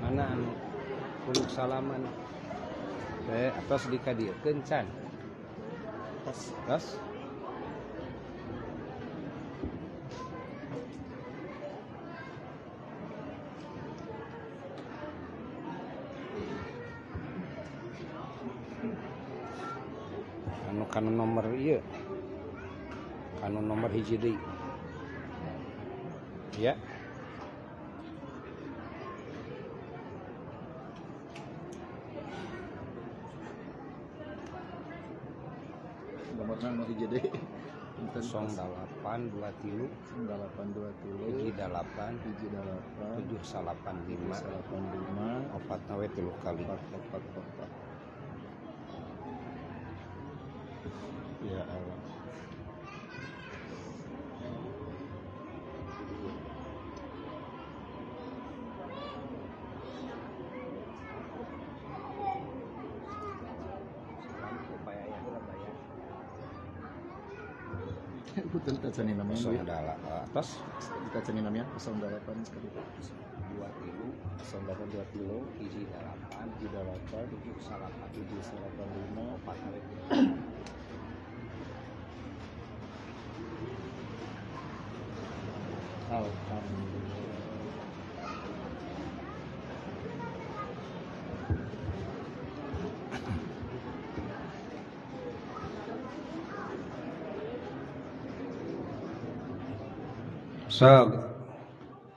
Mana anu uluk salaman teh atos dikadiekeun can. Tos. Tos. Anu kana nomor ieu. Kanu nomor hiji deui. Ya. Nomorna nu hiji deui. 0823 0823 hiji 8 hiji 8 795 795 4 we 3 kali 4 4 4. Ya Allah. Betul tacani namanya. 08 atas tacani namanya 08 sekali. 23 0823 hiji 8 hiji 8 7 795 4. Alhamdulillah. Sok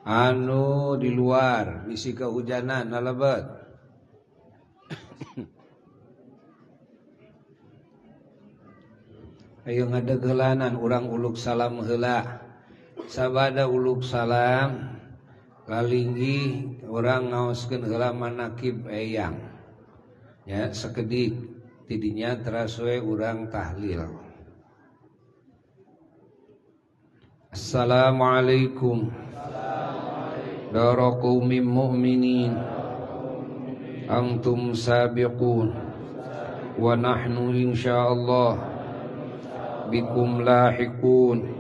anu di luar bisi kehujanan nalebet. Ayo ngadegeulanan urang uluk salam heula. Sabada uluk salam lalinggih urang ngaoskeun heula manakib eyang. Ya sakedik tidinya teras we urang tahlil. Assalamualaikum dara qaumim mu'minin antum sabiqun wa nahnu insyaallah bikum lahiqun.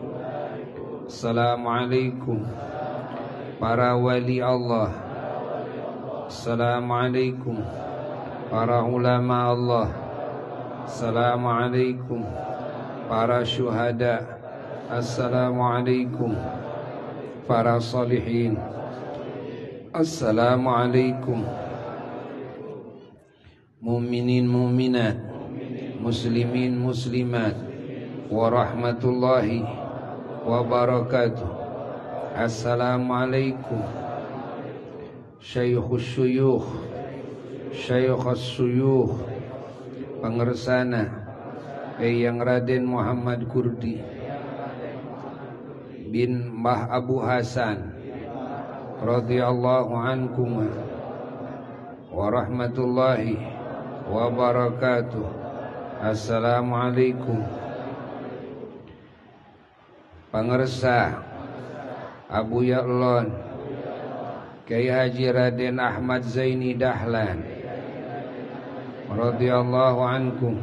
Assalamualaikum para wali Allah. Assalamualaikum para ulama Allah. Assalamualaikum para syuhada. Assalamualaikum para salihin. Assalamualaikum muminin muminat, muslimin muslimat, warahmatullahi wabarakatuh. Assalamualaikum syaikhus syuyukh, syaikhus syuyukh, pangersana Eyang Raden Muhammad Kurdi bin Mbah Abu Hasan radhiyallahu ankum wa rahmatullahi wabarakatuh. Assalamualaikum pangersa Abu Ya'lon Kiai Haji Raden Ahmad Zaini Dahlan radhiyallahu ankum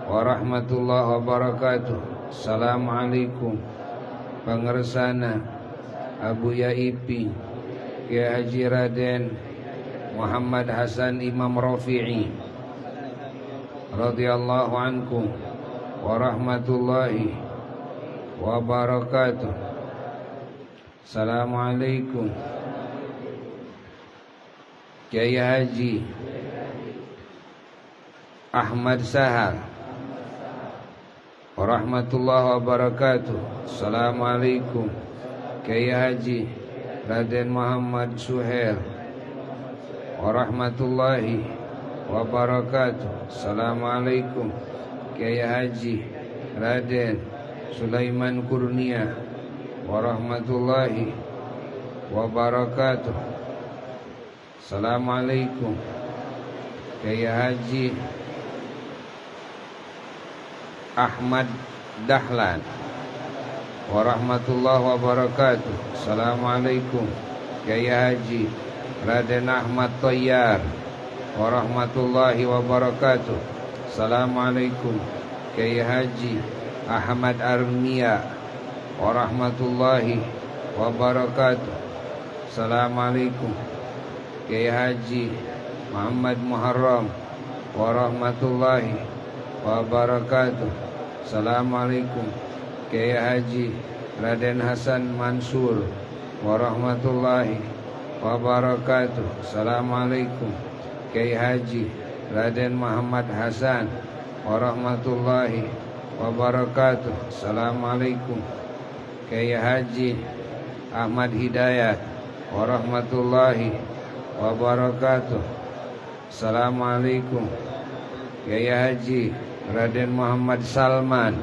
wa rahmatullahi wabarakatuh. Assalamualaikum pangersana Abu Yaipi Kiai Haji Raden Muhammad Hasan Imam Rafi'i radhiyallahu ankum wa rahmatullahi wabarakatuh. Assalamualaikum Kiai Haji Ahmad Sahal warahmatullahi wabarakatuh. Assalamualaikum Kiai Haji Raden Muhammad Suhail warahmatullahi wabarakatuh. Assalamualaikum Kiai Haji Raden Sulaiman Kurnia warahmatullahi wabarakatuh. Assalamualaikum Kiai Haji Ahmad Dahlan warahmatullahi wabarakatuh. Assalamualaikum Kiai Haji Raden Ahmad Toyar warahmatullahi wabarakatuh. Assalamualaikum Kiai Haji Ahmad Armia warahmatullahi wabarakatuh. Assalamualaikum Kiai Haji Muhammad Muharram warahmatullahi wabarakatuh. Assalamualaikum Kiai Haji Raden Hasan Mansur warahmatullahi wabarakatuh. Assalamualaikum Kiai Haji Raden Muhammad Hasan warahmatullahi wabarakatuh. Assalamualaikum Kiai Haji Ahmad Hidayat warahmatullahi wabarakatuh. Assalamualaikum Kiai Haji Raden Muhammad Salman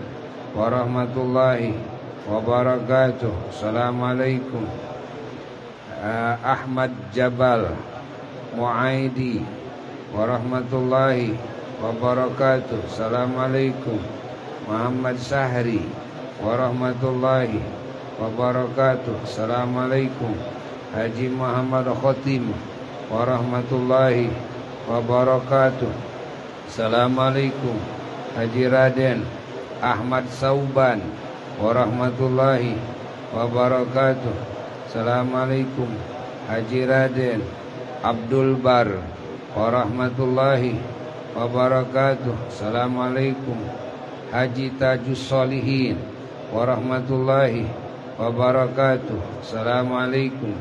warahmatullahi wabarakatuh. Assalamualaikum Ahmad Jabal Muaidi warahmatullahi wabarakatuh. Assalamualaikum Muhammad Sahri warahmatullahi wabarakatuh. Assalamualaikum Haji Muhammad Khotim warahmatullahi wabarakatuh. Assalamualaikum Haji Raden Ahmad Sauban warahmatullahi wabarakatuh. Assalamualaikum Haji Raden Abdul Bar warahmatullahi wabarakatuh. Assalamualaikum Haji Tajus Solihin warahmatullahi wabarakatuh. Assalamualaikum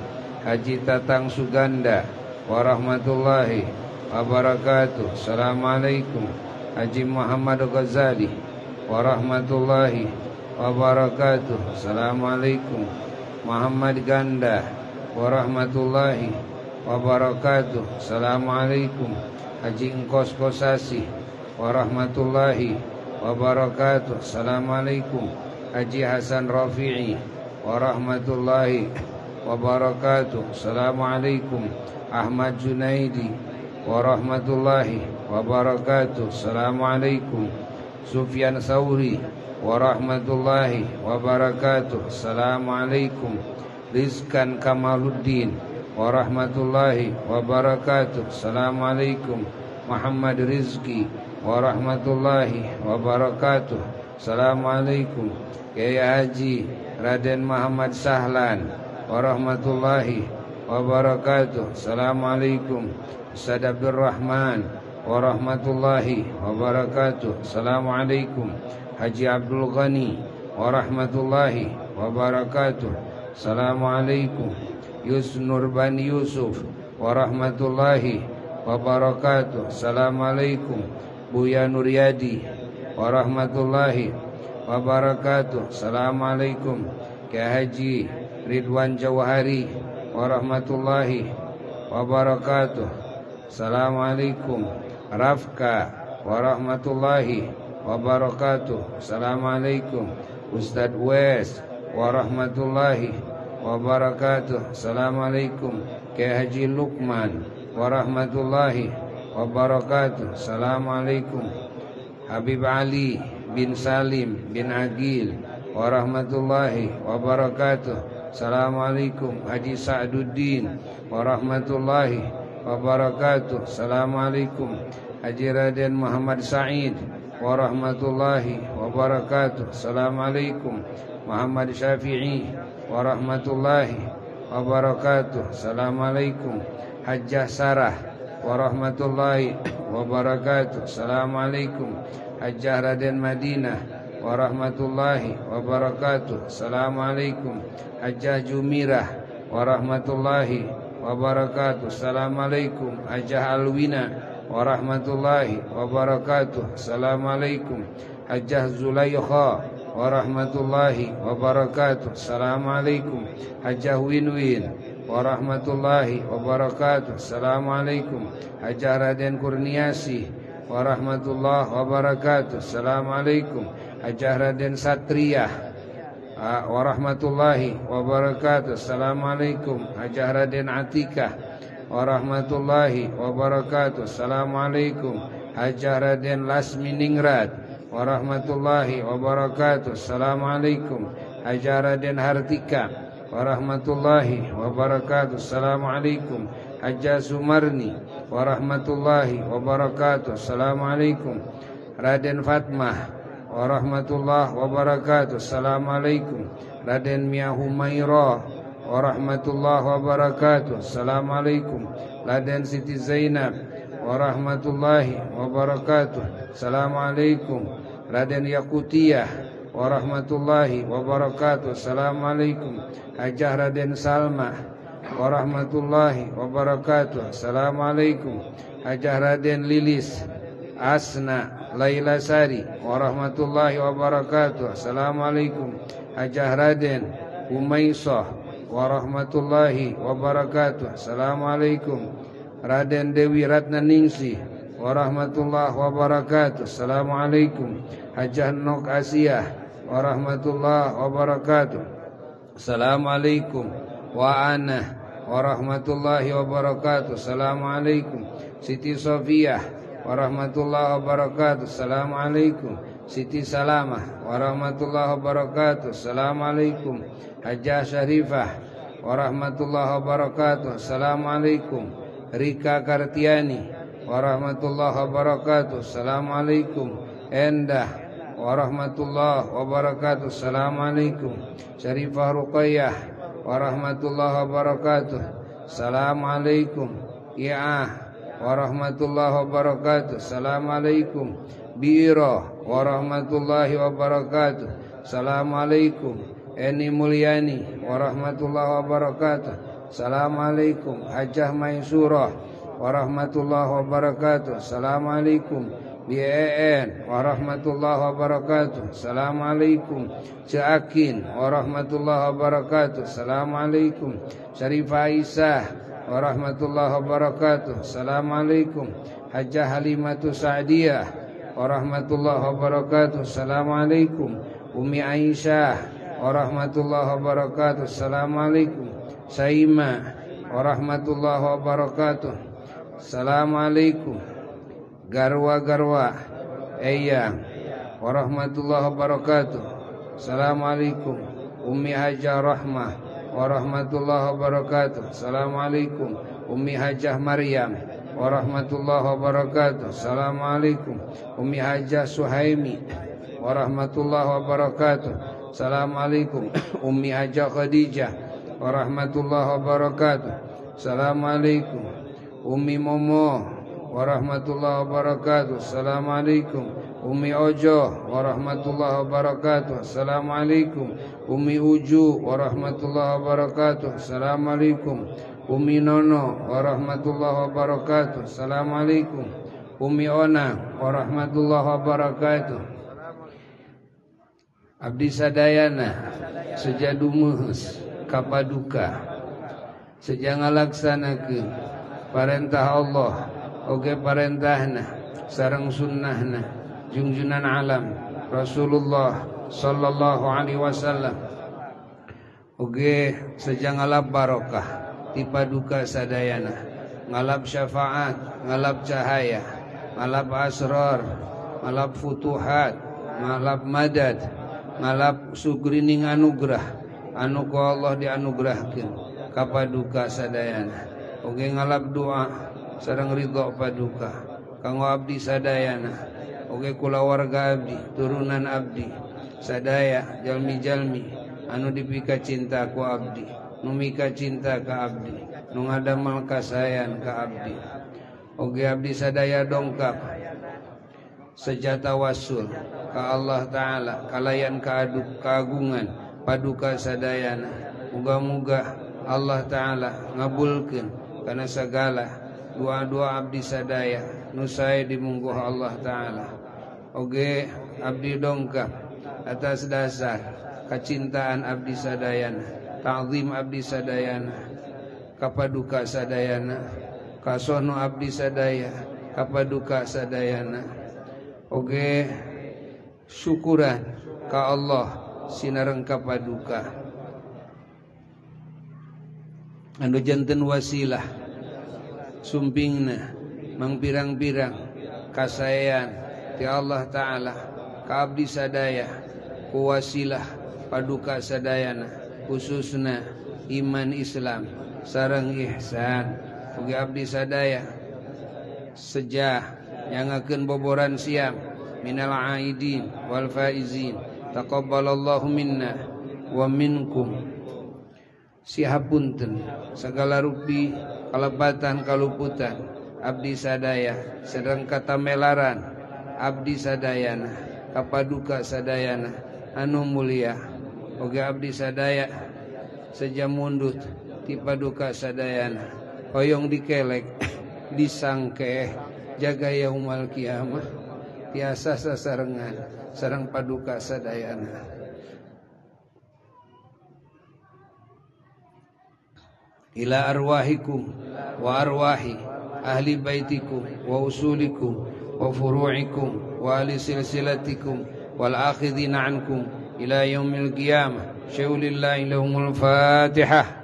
Haji Tatang Suganda warahmatullahi wabarakatuh. Assalamualaikum Haji Muhammad Ghazali warahmatullahi wabarakatuh. Assalamualaikum Muhammad Ganda warahmatullahi wabarakatuh. Assalamualaikum Haji Engkos Kosasi warahmatullahi wabarakatuh. Assalamualaikum Haji Hasan Rafi'i warahmatullahi wabarakatuh. Assalamualaikum Ahmad Junaidi warahmatullahi wabarakatuh. Assalamualaikum Sufyan Sauri warahmatullahi wabarakatuh. Assalamualaikum Rizkan Kamaluddin warahmatullahi wabarakatuh. Assalamualaikum Muhammad Rizki warahmatullahi wabarakatuh. Assalamualaikum Kiai Haji Raden Muhammad Sahlan warahmatullahi wabarakatuh. Assalamualaikum Ustaz Abdul Rahman warahmatullahi wabarakatuh. Assalamualaikum Haji Abdul Ghani warahmatullahi wabarakatuh. Assalamualaikum Yusnur Bani Yusuf warahmatullahi wabarakatuh. Assalamualaikum Buya Nuryadi warahmatullahi wabarakatuh. Assalamualaikum Kiai Haji Ridwan Jauhari warahmatullahi wabarakatuh. Assalamualaikum Rafka warahmatullahi wabarakatuh. Assalamualaikum Ustadz Wes warahmatullahi wabarakatuh. Assalamualaikum Kiai Haji Lukman warahmatullahi wabarakatuh. Assalamualaikum Habib Ali bin Salim bin Agil warahmatullahi wabarakatuh. Assalamualaikum Haji Sa'duddin warahmatullahi wabarakatuh. Assalamualaikum Haji Raden Muhammad Said warahmatullahi wabarakatuh. Assalamualaikum Muhammad Syafi'i warahmatullahi wabarakatuh. Assalamualaikum Hajjah Sarah warahmatullahi wabarakatuh. Assalamualaikum Hajjah Raden Madinah warahmatullahi wabarakatuh. Assalamualaikum Hajjah Jumirah warahmatullahi wabarakatuh. Assalamualaikum Hajjah Alwina warahmatullahi wabarakatuh. Assalamualaikum Hajjah Zulaikha warahmatullahi wabarakatuh. Assalamualaikum Hajjah Winwin warahmatullahi wabarakatuh. Assalamualaikum Hajjah Raden Kurniasih warahmatullahi wabarakatuh. Assalamualaikum Hajjah Raden Satriyah warahmatullahi wabarakatuh. Assalamualaikum Hajjah Raden Atikah warahmatullahi wabarakatuh. Assalamualaikum Hajjah Raden Lasminingrat warahmatullahi wabarakatuh. Assalamualaikum Hajjah Raden Hartika warahmatullahi wabarakatuh. Assalamualaikum Hajjah Sumarni warahmatullahi wabarakatuh. Assalamualaikum Raden Fatmah warahmatullahi wabarakatuh. Assalamualaikum Raden Mia Humaira warahmatullahi wabarakatuh. Assalamualaikum Raden Siti Zainab warahmatullahi wabarakatuh. Assalamualaikum. Raden Yakutiyah warahmatullahi wabarakatuh. Assalamualaikum. Hajah Raden Salma warahmatullahi wabarakatuh. Assalamualaikum. Hajah Raden Lilis Asna Laila Sari warahmatullahi wabarakatuh. Assalamualaikum. Hajah Raden Umaisah warahmatullahi wabarakatuh. Assalamualaikum. Raden Dewi Ratna Ningsih warahmatullahi wabarakatuh. Assalamualaikum. Hajah Nok Asiyah warahmatullahi wabarakatuh. Assalamualaikum. Wa ana warahmatullahi wabarakatuh. Assalamualaikum. Siti Sofiyah warahmatullahi wabarakatuh. Assalamualaikum. Siti Salamah warahmatullahi wabarakatuh. Assalamualaikum. Hajah Syarifah warahmatullahi wabarakatuh. Assalamualaikum. Rika Kartiani warahmatullahi wabarakatuh. Assalamualaikum. Endah warahmatullahi wabarakatuh. Assalamualaikum. Syarifah Ruqayyah warahmatullahi wabarakatuh. Assalamualaikum. I'ah warahmatullahi wabarakatuh. Assalamualaikum. Biro warahmatullahi wabarakatuh. Assalamualaikum. Eni Mulyani warahmatullahi wabarakatuh. Assalamualaikum. Hajah Maisurah warahmatullahi wabarakatuh. Assalamualaikum. BAN warahmatullahi wabarakatuh. Assalamualaikum. Caakin warahmatullahi wabarakatuh. Assalamualaikum. Syarifah Aisyah warahmatullahi wabarakatuh. Assalamualaikum. Hajah Halimatu Sa'diyah warahmatullahi wabarakatuh. Assalamualaikum. Umi Aisyah warahmatullahi wabarakatuh. Assalamualaikum. Saima warahmatullahi wabarakatuh. Assalamualaikum. Garwa-garwa Eyang warahmatullahi wabarakatuh. Assalamualaikum. Umi Hajah Rahmah warahmatullahi wabarakatuh. Assalamualaikum. Umi Hajah Maryam warahmatullahi wabarakatuh. Assalamualaikum. Umi Hajah Suhaimi warahmatullahi wabarakatuh. Assalamualaikum. Umi Hajah Khadijah warahmatullahi wabarakatuh. Assalamualaikum. Umi Momo warahmatullahi wabarakatuh. Assalamualaikum. Umi Ojo warahmatullahi wabarakatuh. Assalamualaikum. Umi Uju warahmatullahi wabarakatuh. Assalamualaikum. Umi Nono warahmatullahi wabarakatuh. Assalamualaikum. Umi Ona warahmatullahi wabarakatuh. Abdi sadayana sejadumuhus kapaduka seja ngalaksanakeun parentah Allah oge parentahna sareng sunnahna jungjunan alam Rasulullah sallallahu alaihi wasallam oge seja ngalap barokah ti paduka sadayana, ngalap syafaat, ngalap cahaya, ngalap asrar, ngalap futuhat, ngalap madad, ngalap sugrining anugerah anu ku Allah dianugerahkeun ka paduka sadayana. Oge ngalap doa sareng ridho paduka kanggo abdi sadayana, oge kulawarga abdi, turunan abdi sadaya, jalmi-jalmi anu dipika cinta ku abdi, nu mika cinta ka abdi, nu ngadamel kasayan ka abdi. Oge abdi sadaya dongkap sejata wasul ka Allah Ta'ala kalayan kagungan paduka sadayana. Muga-muga Allah Ta'ala ngabulkeun kana sagala doa-doa abdi sadaya nu sae dimungguh Allah Ta'ala. Oge abdi dongkap atas dasar kacintaan abdi sadayana, ta'zim abdi sadayana kapaduka sadayana, kasono abdi sadaya kapaduka sadayana. Oge syukuran ka Allah sinareng kapaduka anu janten wasilah sumpingna mangpirang-pirang kasaean ti Allah Ta'ala ka abdi sadaya ku wasilah paduka sadayana, khususna iman Islam sareng ihsan. Oge abdi sadaya sejah nyangakeun boboran siam minal aidin wal faizin, taqabbalallahu minna wa minkum. Sihapunten segala rupi kalepatan kaluputan abdi sadaya sedang katamelaran abdi sadayana kapaduka sadayana anu mulia oge abdi sadaya seja mundut ti paduka sadayana hoyong dikelek disangkeh jaga yaumal kiamah tiasa sasarengan sareng paduka sadayana. Ila arwahikum wa arwahi ahli baitikum wa usulikum wa furu'ikum wa ahli silsilatikum wal akhidina ankum ila yaumil qiyamah. Syaulillahi lahumul fatihah.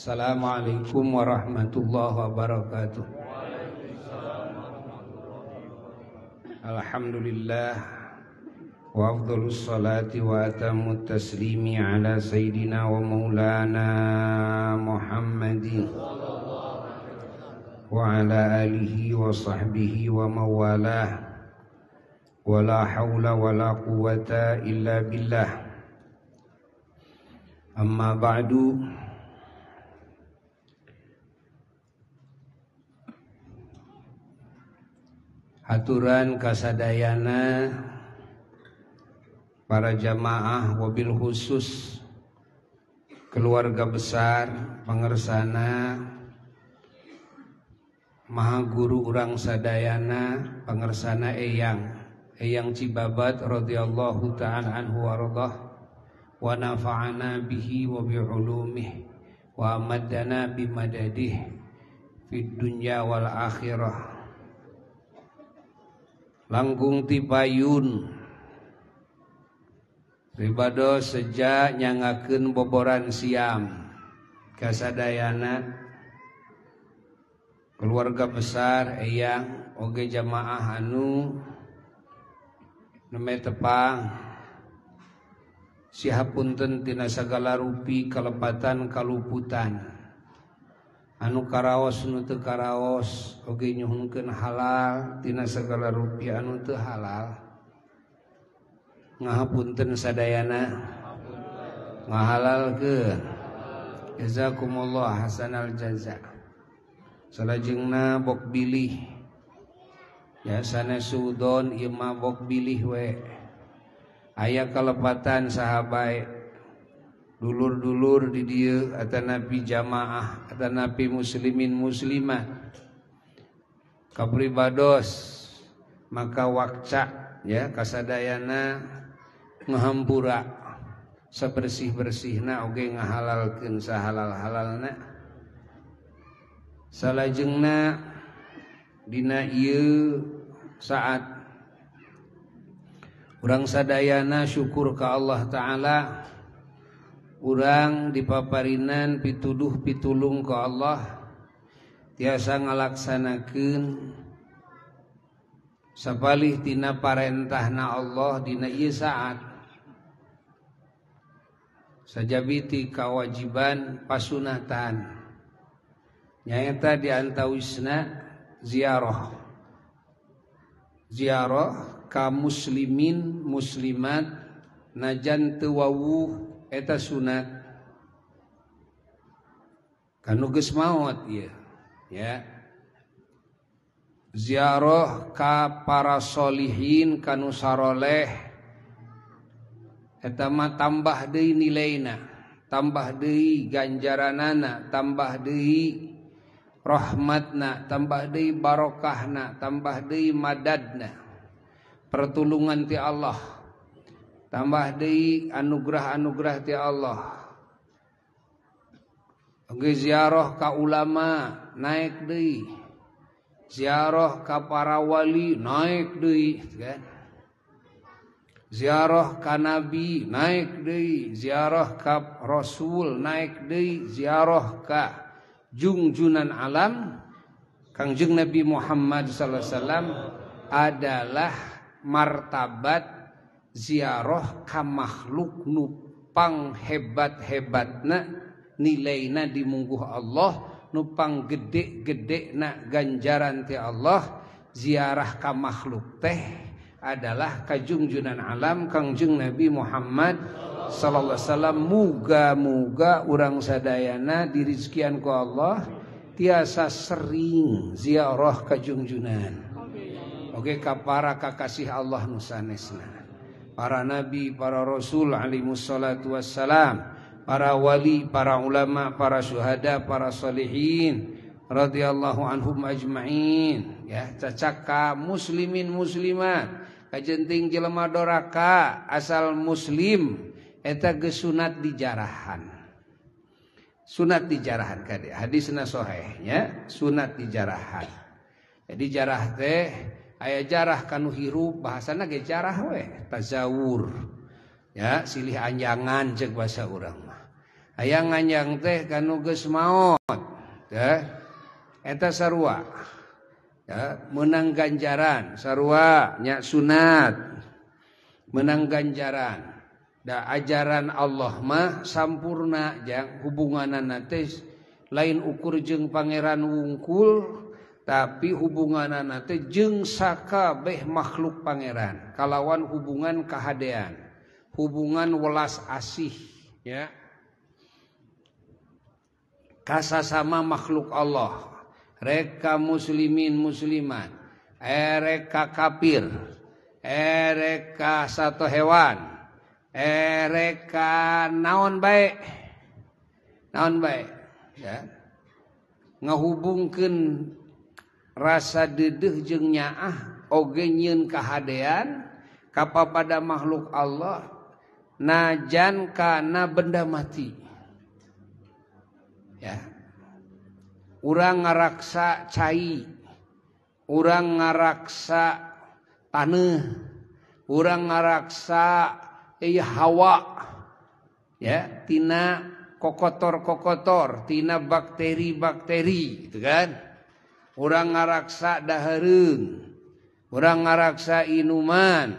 Assalamualaikum warahmatullahi wabarakatuh. Alhamdulillah wa afdhalus salati wa atamut taslimi ala sayyidina wa maulana Muhammadin wa ala alihi wa sahbihi wa mawalah. Wa la hawla wa la quwata illa billah. Amma ba'du. Aturan kasadayana para jamaah wabil khusus keluarga besar pangersana maha guru urang sadayana pangersana Eyang Cibabat radhiyallahu ta'ala anhu wardah wa nafa'ana bihi wa bi'ulumih wa amaddana bimadadih fid dunya wal akhirah. Langkung tipayun ribado sejak nyangakeun boboran siam kasadayana keluarga besar eyang oge jamaah anu neme tepang sihapunten tina sagala rupi kalepatan kaluputan anu karaos nu teu karaos oge nyuhunkeun halal tina sagala rupi anu teu halal. Ngahapunten sadayana ngahalalkeun. Jazakumullah hasanal jaza. Salajengna bok bilih jasana sudon ieu mah bok bilih we aya kalepatan sahabae dulur-dulur di dieu atanapi jamaah atanapi muslimin muslimat kapribados maka wakca ya kasadayana ngahampura sabersih-bersihna oge ngahalalkeun sahalal-halalna. Salajengna dina ieu saat urang sadayana syukur ka Allah Ta'ala. Urang dipaparinan pituduh pitulung ke Allah tiasa ngalaksanakeun sapalih tina parentahna Allah dina ieu saat sajabiti kawajiban pasunatan nyaeta di antawisna ziarah ziarah ka muslimin muslimat najan teu wawuh eta sunat kanu geus maot ieu ya. Ziarah ka para solihin kanu saroleh eta mah tambah deui nilaina, tambah deui ganjaranana, tambah deui rahmatna, tambah deui barokahna, tambah deui madadna, pertulungan ti Allah, tambah deui anugerah-anugerah ti Allah. Oge ziarah ka ulama naik deui, ziarah ka para wali naik deui kan, ziarah ka nabi naik deui, ziarah ka rasul naik deui, ziarah ka Jungjunan alam Kangjeng Nabi Muhammad sallallahu alaihi wasallam adalah martabat ziarah ka makhluk nu panghebat-hebatna nilaina dimungguh Allah, nu panggede-gedena ganjaran ti Allah. Ziarah ka makhluk teh adalah kajungjunan alam Kangjeng Nabi Muhammad sallallahu alaihi wasallam. Muga-muga urang sadayana dirizkian ku Allah tiasa sering ziarah kajungjunan. Oke, ka para kakasih Allah nu sanesna, para nabi, para rasul alaihimus salatu wassalam, para wali, para ulama, para syuhada, para salihin radhiyallahu anhum ajma'in, ya, cacaka muslimin muslimat, kajenting jelema doraka asal muslim eta geus sunat dijarahan. Sunat dijarahan kade hadisna sahih nya, sunat dijarahan. Jadi jarah teh aya jarah kanu hirup, bahasana ge jarah we, tazawur. Ya, silih anjangan ceuk bahasa urang mah. Aya nganjang teh kanu geus maot, ya. Eta sarua. Ya, menang ganjaran sarua nya sunat. Menang ganjaran. Da ajaran Allah mah sampurna jang hubunganana teh lain ukur jeung pangeran wungkul, tapi hubunganana teh jeung sakabeh makhluk pangeran kalawan hubungan kahadean, hubungan welas asih, ya, kasasama makhluk Allah, reka muslimin muslimat, ereka kafir, ereka satu hewan, ereka naon bae, naon bae, ya, ngahubungkeun rasa dedeh jeung nyaah oge nyieun kahadean kapapada makhluk Allah najan kana benda mati, ya. Urang ngaraksa cai, urang ngaraksa taneuh, urang ngaraksa hawa, ya, tina kokotor-kokotor, tina bakteri-bakteri, gitu kan. Urang ngaraksa dahareun, urang ngaraksa inuman,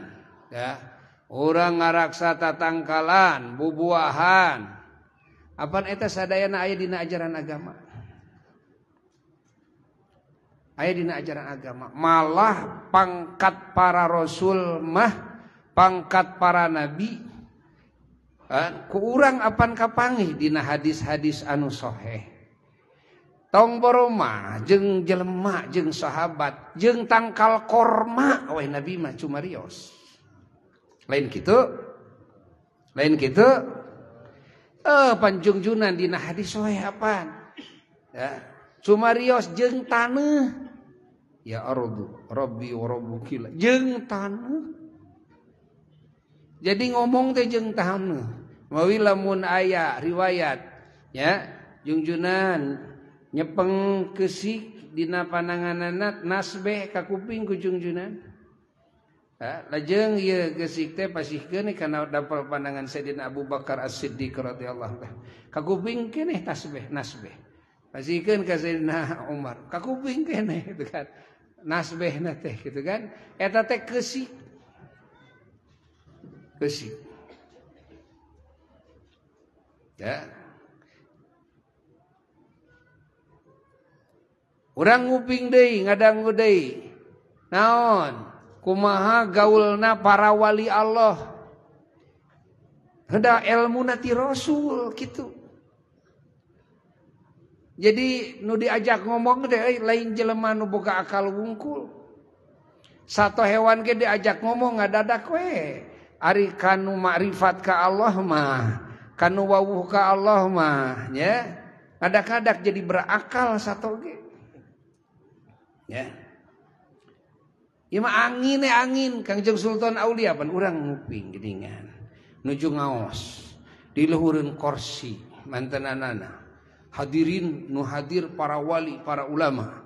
ya, urang ngaraksa tatangkalan, bubuahan. Apan eta sadayana aya dina ajaran agama. Aya dina ajaran agama. Malah pangkat para rasul mah, pangkat para nabi, ku urang apan kapanggih dina hadis-hadis anu sahih. Tong boroma jeung jelema jeung sahabat jeung tangkal korma we nabi mah cumarios. Lain kitu? Lain kitu? Panjungjunan dina hadis sahih apaan? Ya, cumarios jeung taneuh. Ya ardu rabbi wa rabbuki jeung taneuh. Jadi ngomong teh jeung taneuh. Mawi lamun aya riwayat, ya, jungjunan nyepeng kesik dina pananganana nasbeh ka kuping ku jungjunan. Ha, lajeng ieu gesik teh pasihkeun kana dapal pandangan Sayyidina Abu Bakar As-Siddiq radhiyallahu anhu. Ka kuping keneh tasbeh nasbeh. Pasihkeun ka Sayyidina Umar, ka kuping keneh gitu kan. Nasbehna teh gitu kan. Eta teh kesik. Kesik. Ya. Urang nguping deui, ngadangu deui. Naon? Kumaha gaulna para wali Allah. Heda elmuna ti Rasul kitu. Jadi nu diajak ngomong teh lain jelema nu boga akal wungkul. Sato hewan ge diajak ngomong ngadadak we. Ari kanu makrifat ka Allah mah, kanu wawuh ka Allah mah, nya. Ngadak-ngadak jadi berakal sato ge. Ya. Ieu mah angin angin Kangjeng Sultan Aulia pan urang nguping geuningan. Nuju ngaos di luhureun kursi mantenanana. Hadirin nu hadir para wali, para ulama.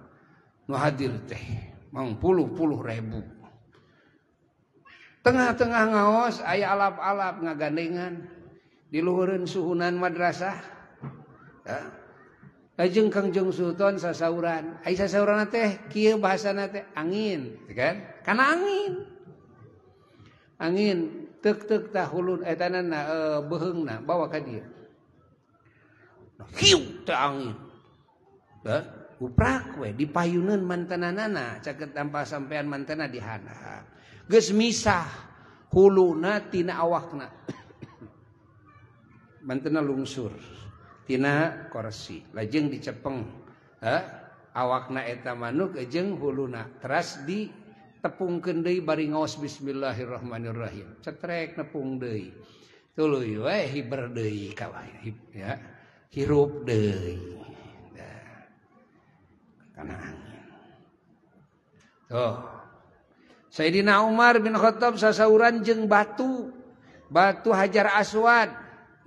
Nu hadir teh mangpuluh-puluh ribu. Tengah-tengah ngaos aya alap-alap ngagandengan di luhureun suhunan madrasah. Ya. Lajeng Kangjeng Sultan sasauran. Ai sasauran teh kieu bahasana teh angin, kan? Kana angin. Angin tek-tek tah hulun etana beuheungna bawa ka dieu. Hiu teh angin. Hah? Uprak we dipayuneun mantenanana caket tanpa sampean mantena dihandap. Geus misah huluna tina awakna. Mantena lungsur tina korsi lajeng dicepeng awakna eta manuk jeung huluna teras ditepungkeun deui bari ngaos bismillahirrahmanirrahim cetrek nepung deui tuluy we hiber deui ka ya hirup deui kana angin. Tuh Sayyidina Umar bin Khattab sasauran jeung batu batu Hajar Aswad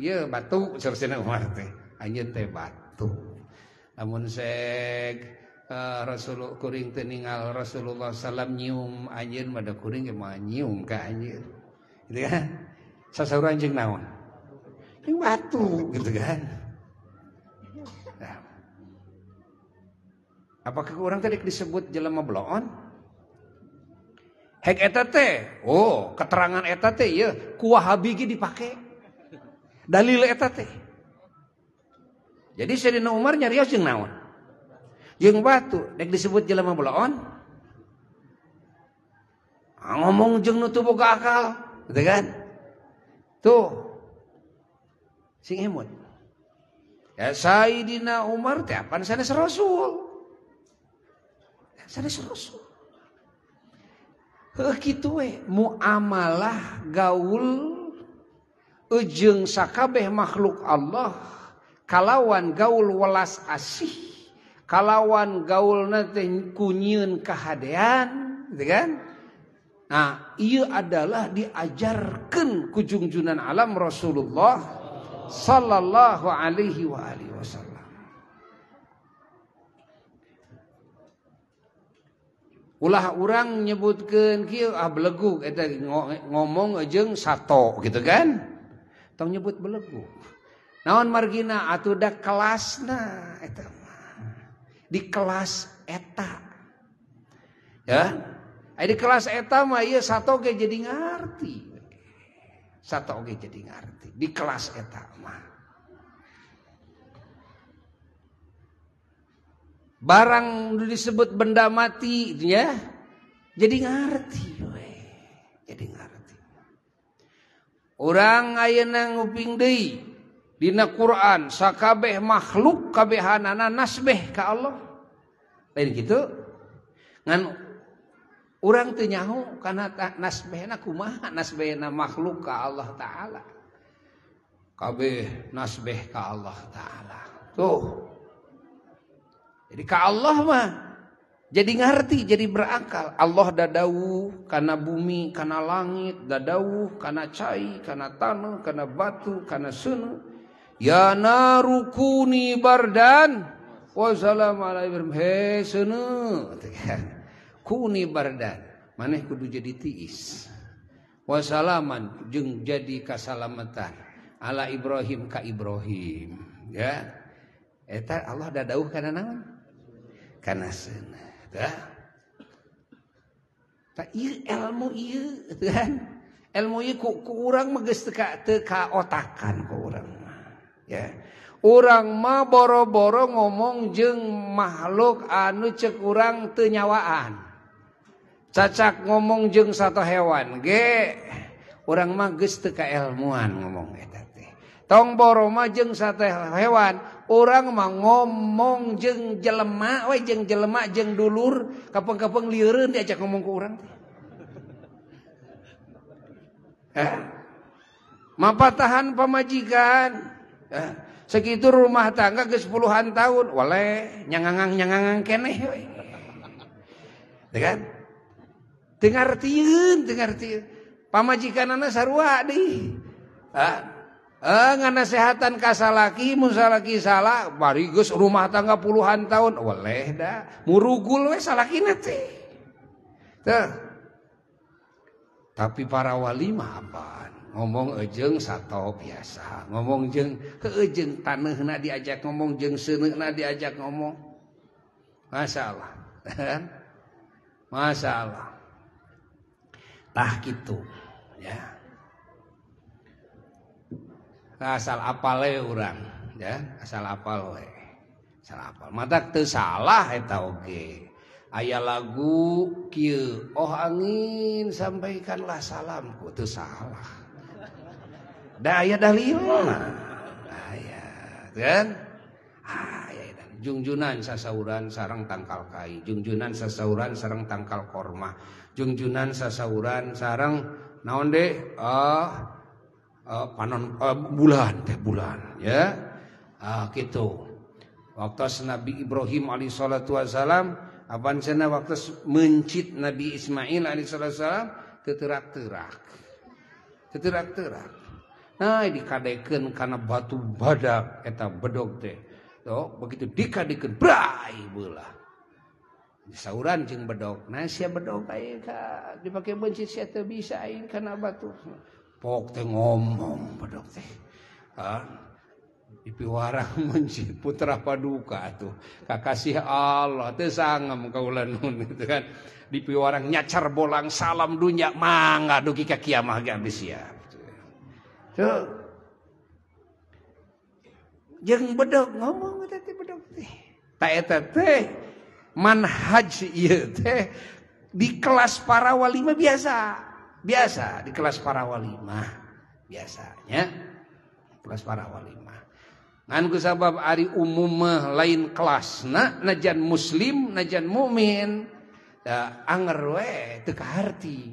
ieu batu sayyidina Umar teh anjeun teh batu. Lamun sek Rasulullah kuring teu ningal Rasulullah sallam nyium anjeun mah da kuring ge moal nyium ka anjeun. Gitu kan? Sasauran jeung naon? Jeung batu gitu kan. Nah. Apakah urang tadi disebut jelema bloon? Hek eta teh. Oh, keterangan eta teh ieu ku Wahabi ge dipake. Dalil eta teh. Jadi Sayyidina Umar nyarios jeung naon? Jeung batu, dek disebut jelema belaon. Ngomong jeung nu teu boga akal, gitu kan? Tuh. Sing emut. Ya Sayyidina Umar teh apan sanes Rasul. Sanes Rasul. Heuh kitu we muamalah gaul jeung sakabeh makhluk Allah kalawan gaul welas asih kalawan gaulna teh kunyieun kahadean gitu kan. Nah ieu adalah diajarkeun ku jungjunan alam Rasulullah sallallahu alaihi wa alihi wasallam. Ulah urang nyebutkeun kieu ah belegug eta ngomong jeung sato gitu kan. Tong nyebut belegug. Naon margina atuh da kelasna eta mah. Di kelas eta. Ya. Ai di kelas eta mah ieu sato ge jadi ngarti. Sato ge jadi ngarti di kelas eta mah. Barang disebut benda mati ya. Jadi ngarti we. Jadi ngarti. Urang ayeuna nguping deui dina Quran sakabeh makhluk kabehanana nasbeh ka Allah. Lain kitu ngan urang teu nyaho kana nasbehna kumaha nasbehna makhluk ka Allah taala. Kabeh nasbeh ka Allah taala. Tuh. Jadi ka Allah mah jadi ngarti, jadi berakal. Allah dadawuh kana bumi, kana langit, dadawuh kana cai, kana tanah, kana batu, kana seuneu. Ya narukuni bardan wa salam ala Ibrahim. He seuneu. Kuni bardan, maneh kudu jadi tiis. Wa salaman jeung jadi kasalamatan ala Ibrahim ka Ibrahim, ya. Eta Allah dadawuh kana naon? Kana seuneu. Tah. Tah ieu ilmu ieu kan. Ilmu ieu ku urang mah geus teu kaotakan ku urang mah. Ya. Urang mah boro-boro ngomong jeung makhluk anu cek urang teu nyawaan. Cacak ngomong jeung satu hewan ge urang mah geus teu kaelmuan ngomong eta teh. Tong boro mah jeung satu hewan, urang mah ngomong jeung jelema we jeung jelema jeung dulur, kapeung-kapeung lieureun diajak ngomong ku urang teh. Mapatahan pamajikan. Segitu rumah tangga geus puluhan tahun, waleh nyangangang-nyangangang keneh we. Teu kan? Teu ngartieun, teu ngartieun. Pamajikanana sarua deui. Nganasehatan ka salaki, mun salaki salah, bari geus rumah tangga puluhan tahun, waleh da murugul we salakina teh. Teh. Tapi para wali mah apaan? Ngomong ejeng sato biasa, ngomong jeung keejeng taneuhna diajak ngomong, jeung seuneuna diajak ngomong. Masya Allah. Masya Allah. Tah kitu ya. Asal apal we urang ya, asal apal we. Asal apal. Matak teu salah eta oge. Aya lagu kieu, oh angin sampaikanlah salamku, teu salah. Da aya dalilna. Aya, kan? Aya jungjunan sasauran sareng tangkal kai, jungjunan sasauran sareng tangkal korma, jungjunan sasauran sareng naon deui? Panon bulan teh bulan ya. Kitu. Waktu Nabi Ibrahim alaihi salatu wasalam apan cenah waktu mencit Nabi Ismail alaihi salatu wasalam teu terak-terak. Teu terak-terak. Nah dikadekeun kana batu badak eta bedog teh. Tuh, begitu dikadekeun brai beulah. Sauran jeung bedog. Nah sia bedog aing ka dipake bencit sia teu bisa aing kana batu. Pok teh ngomong bedog teh. Dipiwarang mencit putra paduka atuh. Kakasih Allah teu sangem kaula nun gitu kan. Dipiwarang nyacar bolang salam dunya mangga dugi ka kiamah ge abis sia. Tuh. Jeung bedog ngomong eta teh bedog teh. Ta eta teh manhaj ieu teh di kelas para wali mah biasa. Biasa di kelas para wali mah biasanya kelas para wali mah. Ngan ku sabab ari umum mah lain kelasna najan muslim najan mukmin da anger we teu kaharti.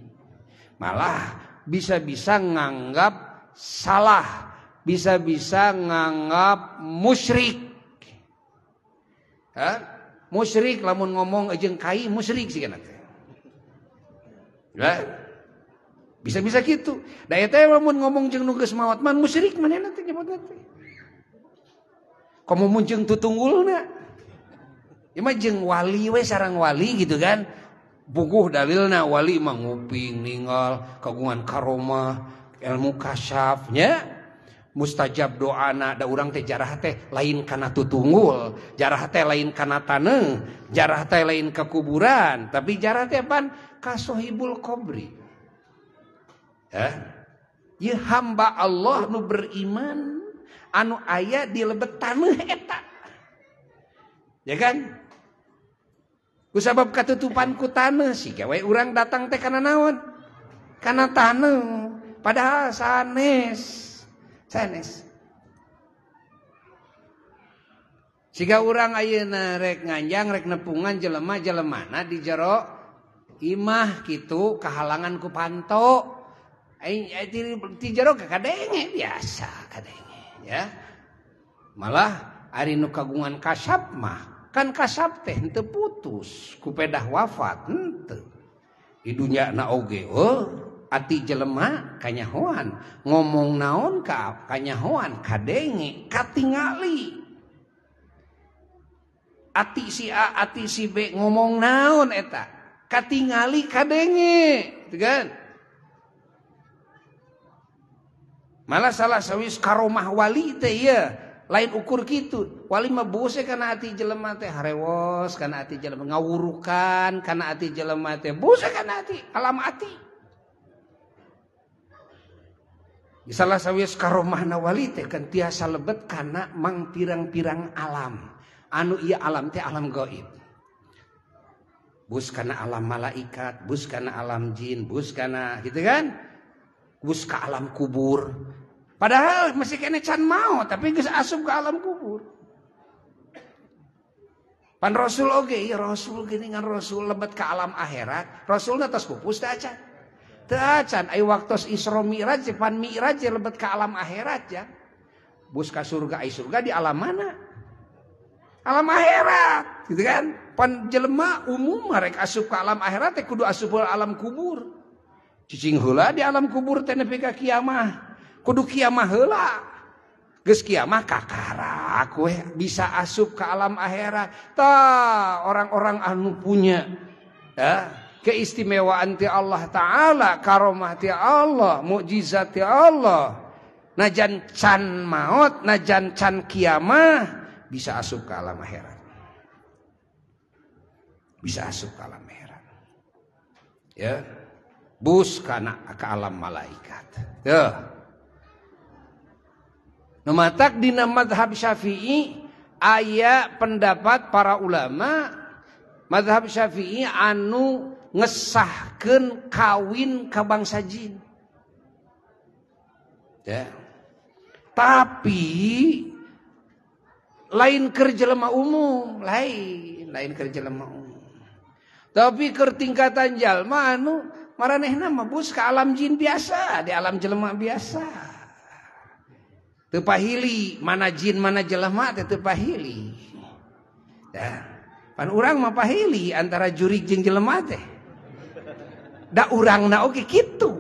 Malah bisa-bisa nganggap salah, bisa-bisa nganggap musyrik. Hah? Musyrik lamun ngomong jeung kai musyrik sih kana teh. Ya. Bisa-bisa kitu. Da eta lamun ngomong jeung nu geus maot mah musyrik manehna teh nyebutna teh. Komo mun jeung tutunggulna. Ieu mah jeung wali we sareng wali gitu kan. Buguh dalilna wali mah nguping ninggal kagungan karomah, ilmu kasyaf nya. Mustajab doana da urang teh jarah teh lain kana tutunggul, jarah teh lain kana taneuh, jarah teh lain ka kuburan, tapi jarah teh pan ka sohibul qabri. Ya. Ieu hamba Allah nu beriman anu aya di lebet taneuh eta. Ya kan? Kusabab katutupan ku taneuh siga we urang datang teh kana naon? Kana taneuh. Padahal sanes. Sanes. Siga urang ayeuna rek nganjang rek nepungan jelema-jelemana di jero imah kitu kahalangan ku panto. Aing ti jero kadenge biasa kadenge ya. Malah ari nu kagungan kasap mah kan kasap teh henteu putus ku pedah wafat henteu. Di dunya na oge oh ati jelema kanyahoan ngomong naon ka kanyahoan kadenge katingali ati si A ati si B ngomong naon eta katingali kadenge gitu kan. Malah salah sawis karomah wali teh ieu lain ukur kitu wali mah bose kana ati jelema teh harewos kana ati jelema ngawurukan kana ati jelema teh bose kana ati alam ati. Salah sawis karomahna wali teh kan tiasa lebet kana mang pirang-pirang alam. Anu ieu alam teh alam gaib. Bus kana alam malaikat, bus kana alam jin, bus kana gitu kan? Bus ka alam kubur. Padahal masih kene can mau tapi geus asup ke alam kubur. Pan Rasul oge, ieu Rasul geuningan Rasul lebet ka alam akhirat, Rasulna tos pupus teh acan. Teu acan ai waktos Isra Mi'raj pan Mi'raj lebet ka alam akhirat ya. Bus ka surga ai surga di alam mana? Alam akhirat gitu kan. Pan jelema umum rek asup ka alam akhirat teh kudu asup ka alam kubur. Cicing heula di alam kubur teh nepi ka kiamah. Kudu kiamah heula. Geus kiamah kakarak we bisa asup ka alam akhirat. Tah orang-orang anu punya ya keistimewaan ti Allah Ta'ala, karomah ti Allah, mukjizat ti Allah. Najan can maut, najan can kiamah, bisa asup ke alam akhirat. Bisa asup ke alam akhirat. Ya. Bus kana ke alam malaikat. Tuh. Nu matak dina mazhab Syafi'i aya pendapat para ulama mazhab Syafi'i anu ngesahkeun kawin ka bangsa jin. Ya. Tapi lain keur jelema umum, lain keur jelema umum. Tapi keur tingkatan jalma anu maranehna mah bus ka alam jin biasa, di alam jelema biasa. Teu pahili mana jin mana jelema teh teu pahili. Ya. Pan urang mah pahili antara jurig jeung jelema teh. Da urangna oge kitu.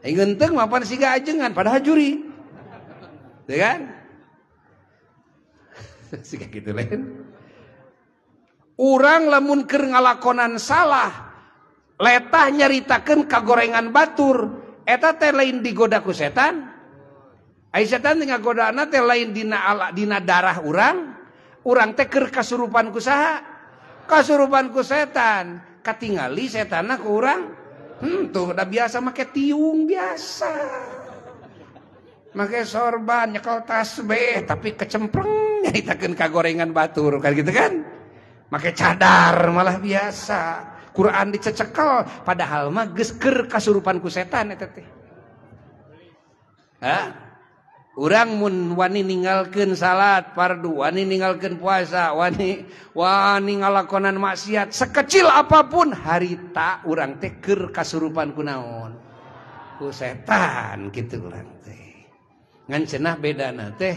Geunteng mah pan siga ajengan padahal jurig. Ya kan? Siga kitu lain. Urang lamun keur ngalakonan salah, letah nyaritakeun kagorengan batur, eta teh lain digoda ku setan. Ai setan teh ngagodana teh lain dina ala, dina darah urang. Urang teh keur kasurupan ku saha? Kasurupan ku setan. Katingali setanna ku urang. Tuh udah biasa make tiung biasa. Make sorban, nyekel tasbih, tapi kecempleng nyaritakeun kagorengan batur kan gitu kan? Make cadar malah biasa. Quran dicecekel padahal mah geus keur kasurupan ku setan eta teh. Hah? Urang mun wani ninggalkeun salat fardu, wani ninggalkeun puasa, wani ngalakonan maksiat sekecil apapun harita urang teh keur kasurupan ku naon? Ku setan kitu urang teh. Ngan cenah bedana teh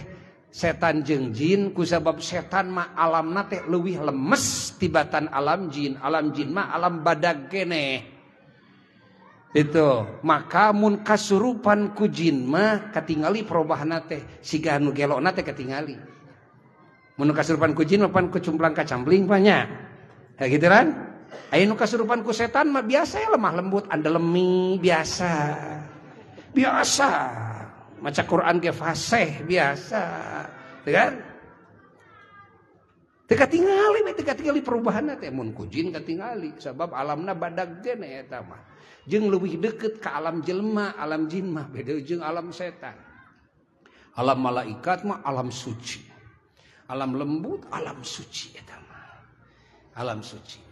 setan jeung jin kusabab setan mah alamna teh leuwih lemes tibatan alam jin. Alam jin mah alam badag keneh. Itu maka mun kasurupan ku jin mah katingali perobahna teh siga nu gelokna teh katingali. Mun kasurupan ku jin mah pan kucumplang kacampling banyak. Ya gitu kan? Aya nu kasurupan ku setan mah biasa ya lemah lembut andelemi biasa. Biasa. Maca Quran ge fasih biasa. Teu kan? Teu katingali we, teu katingali perubahanna teh mun ku jin katingali sabab alamna badag keneh eta mah. Jeung leuwih deket ke alam jelema, alam jin mah beda jeung alam setan. Alam malaikat mah alam suci. Alam lembut, alam suci eta mah. Alam suci.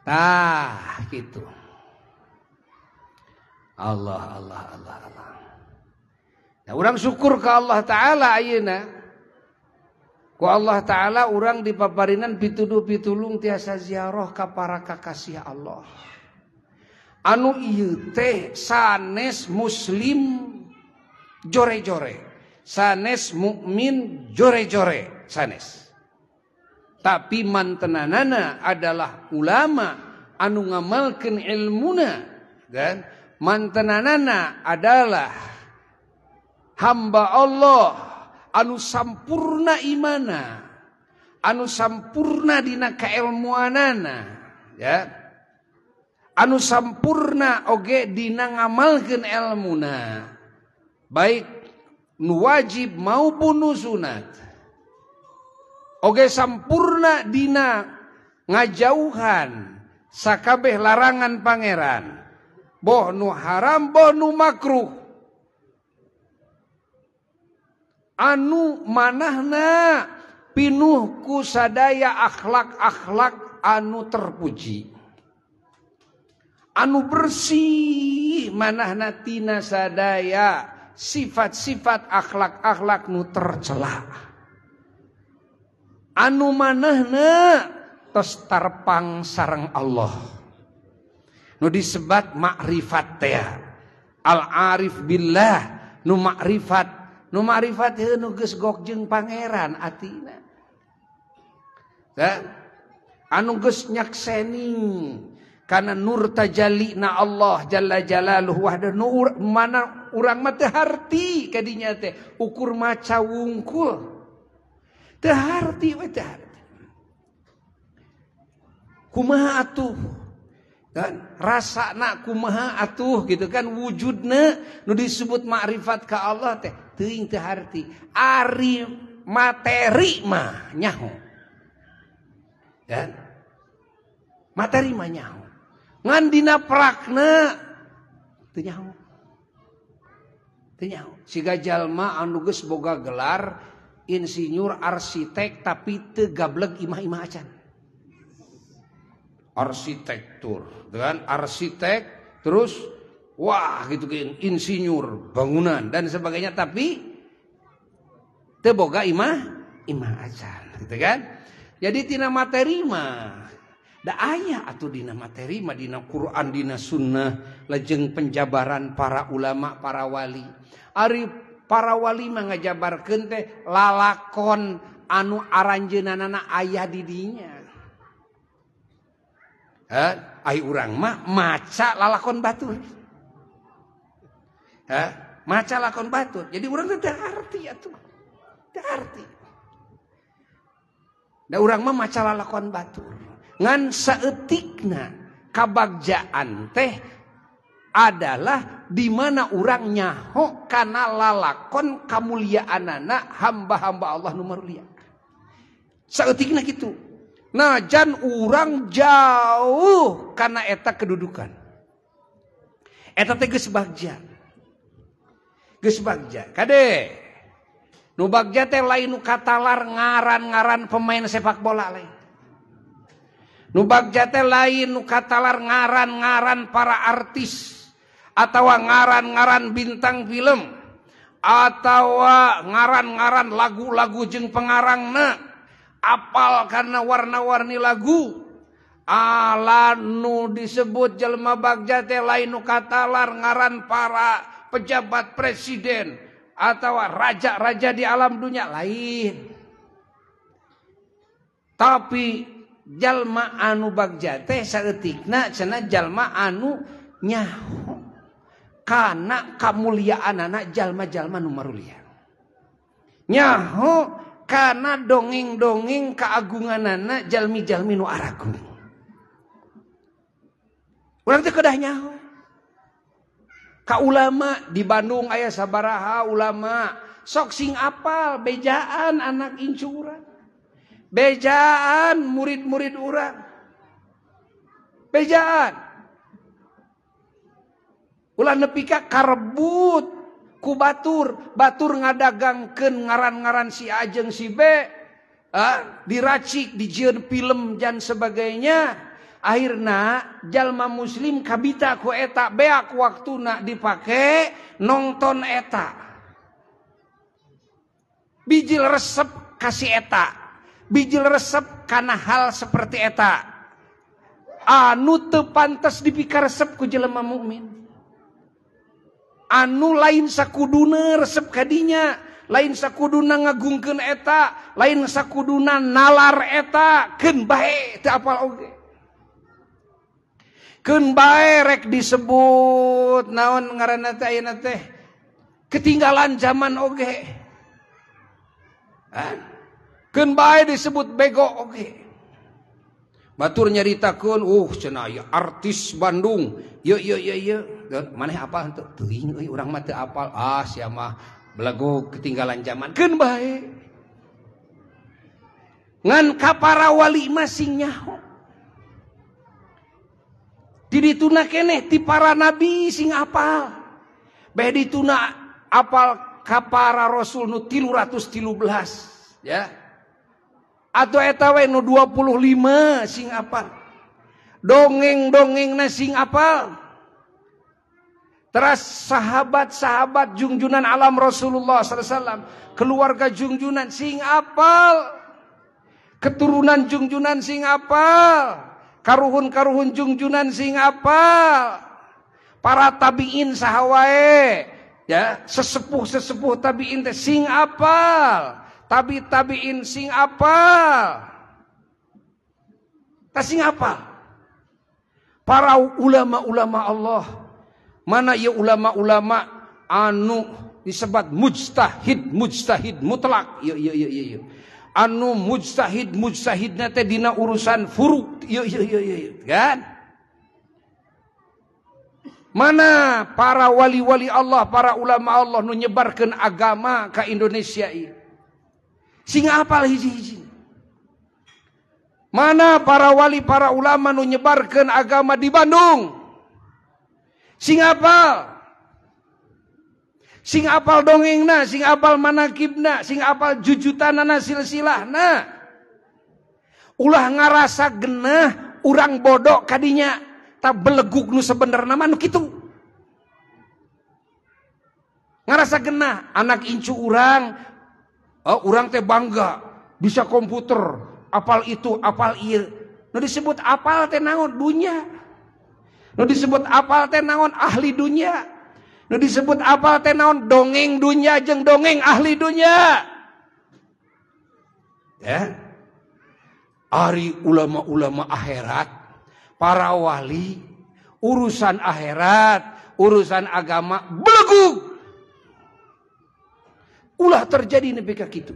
Tah gitu. Allah Allah Allah Allah. Nah, urang syukur ke Allah Ta'ala ayeuna. Ku Allah Ta'ala urang dipaparinan pituduh pitulung tiasa ziarah ka para kakasih Allah. Anu ieu teh sanes muslim jore-jore, sanes mukmin jore-jore, sanes. Tapi mantenanana adalah ulama anu ngamalkeun ilmuna, dan mantenanana adalah hamba Allah anu sampurna imana, anu sampurna dina kailmuanana, ya. Anu sampurna oge dina ngamalkeun elmuna, baik nu wajib maupun nu sunat. Oge sampurna dina ngajauhan sakabeh larangan pangeran, boh nu haram boh nu makruh. Anu manahna pinuh ku sadaya akhlak-akhlak anu terpuji, anu bersih manahna tina sadaya sifat-sifat akhlak-akhlak nu tercela, anu manahna tos tarpang sareng Allah, nu disebat makrifat teh, al-arif billah, nu makrifat, nu makrifat heuh nu geus gok jeung pangeran atina. Anu geus nyakseni karena nur tajalli na Allah jalla jalaluhu wahdahu, nu mana urang mah teu harti kadinya teh ukur maca wungkul teu harti we teu harti. Kumaha atuh? Kan rasana kumaha atuh gitu kan wujudna nu disebut makrifat ka Allah teh teuing teu harti. Ari materi mah nyaho. Kan? Materi mah nyaho. Ngan dina prakna teu nyaho. Teu nyaho. Siga jalma anu geus boga gelar insinyur arsitek tapi teu gableg imah-imah acan. Arsitektur, dengan arsitek terus wah gitu insinyur bangunan dan sebagainya tapi teu boga imah imah acan gitu kan. Jadi tina materi mah da aya atuh dina materi mah dina Quran dina sunnah lejeng penjabaran para ulama para wali. Ari para wali mah ngajabarkeun teh lalakon anu aranjeunanana aya di dinya. Ai urang mah maca lalakon batur. Maca lakon batur. Jadi urang teh teu arti atuh. Teu arti. Da urang mah maca lalakon batur. Ngan saeutikna kabagjaan teh adalah di mana urang nyaho kana lalakon kamuliaanana hamba-hamba Allah nu marulia. Saeutikna kitu. Nah, jan urang jauh karena eta kedudukan. Eta teh geus bagja. Geus bagja. Kade. Nu bagja teh lain nu katalar ngaran-ngaran pemain sepak bola lain. Nu bagja teh lain nu katalar ngaran-ngaran para artis atawa ngaran-ngaran bintang film atawa ngaran-ngaran lagu-lagu jeung pengarangna. Apal karena warna-warni lagu. Ala nu disebut jelma bagja teh lain nu katalar ngaran para pejabat presiden atau raja-raja di alam dunia lain. Tapi jalma anu bagja teh saeutikna cenah jalma anu nyaho kana kamuliaanana jalma-jalma nu marulia. Nyaho karena dongeng-dongeng keagunganana jalmi-jalmi nu aragung. Urang teh kedah nyaho. Ka ulama di Bandung aya sabaraha ulama sok sing apal bejaan anak incu urang. Bejaan murid-murid urang. Bejaan. Ulah nepi ka karebut ku batur, batur ngadagangkeun ngaran-ngaran si A jeung si B, diracik, dijieun film dan sebagainya. Akhirna jalma muslim kabita ku eta beak waktuna dipake nonton eta. Bijil resep kasih eta. Bijil resep kana hal seperti eta. Anu teu pantes dipikaresep ku jelema mukmin. Anu lain sakuduna resep kadinya, lain sakuduna ngagungkeun eta, lain sakuduna nalar eta, keun bae teu apal oge. Keun bae rek disebut naon ngaranna teh ayeuna teh ketinggalan zaman oge. Keun bae disebut bego oge. Batur nyaritakeun, cenah aya artis Bandung. Ye ye ye ye. Maneh apal henteu? Teuing euy urang mah teu apal. Ah sia mah belegug ketinggalan zaman. Keun bae. Ngan ka para wali mah sing nyaho. Di dituna keneh ti para nabi sing apal. Beh dituna apal ka para rasul nu 313 ya. Atau eta we nu 25 sing apal. Dongeng-dongengna sing apal. Teras sahabat-sahabat jungjunan alam Rasulullah sallallahu alaihi wasallam, keluarga jungjunan sing apal. Keturunan jungjunan sing apal. Karuhun-karuhun jungjunan sing apal. Para tabiin saha wae, ya, sesepuh-sesepuh tabiin teh sing apal. Tabi-tabiin sing apal. Ta sing apal. Para ulama-ulama Allah. Mana ya ulama-ulama anu disebat mujtahid, mujtahid mutlak. Ya ya ya ya. Anu mujtahid mujtahidna teh dina urusan furu ieu ieu ieu ieu kan. Mana para wali-wali Allah, para ulama Allah nu nyebarkeun agama ka Indonesia ieu. Sing apal hiji-hiji. Mana para wali, para ulama nu nyebarkeun agama di Bandung. Sing apal. Sing apal dongengna, sing apal manakibna, sing apal jujutanana silsilahna. Ulah ngarasa genah urang bodoh kadinya. Ta belegug nu sebenarna mah nu kitu. Ngarasa genah anak incu urang, oh, urang teh bangga bisa komputer, apal itu, apal ieu. Nu disebut apal teh naon dunya. Nu disebut apal teh naon ahli dunya. Nu disebut apal teh naon dongeng dunya jeung dongeng ahli dunya. Ya. Ari ulama-ulama akhirat, para wali, urusan akhirat, urusan agama belegug. Ulah terjadi nepi ka kitu.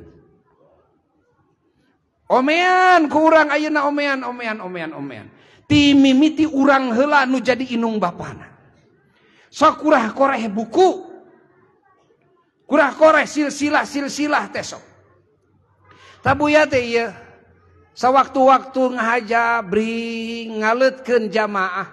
Omean ku urang ayeuna omean omean omean omean. Ti mimiti urang heula nu jadi inung bapana. Sok kurah koreh buku. Kurah koreh silsilah-silsilah teh sok. Tabuya teh ieu sawaktu-waktu ngahaja bring ngaleutkeun jamaah.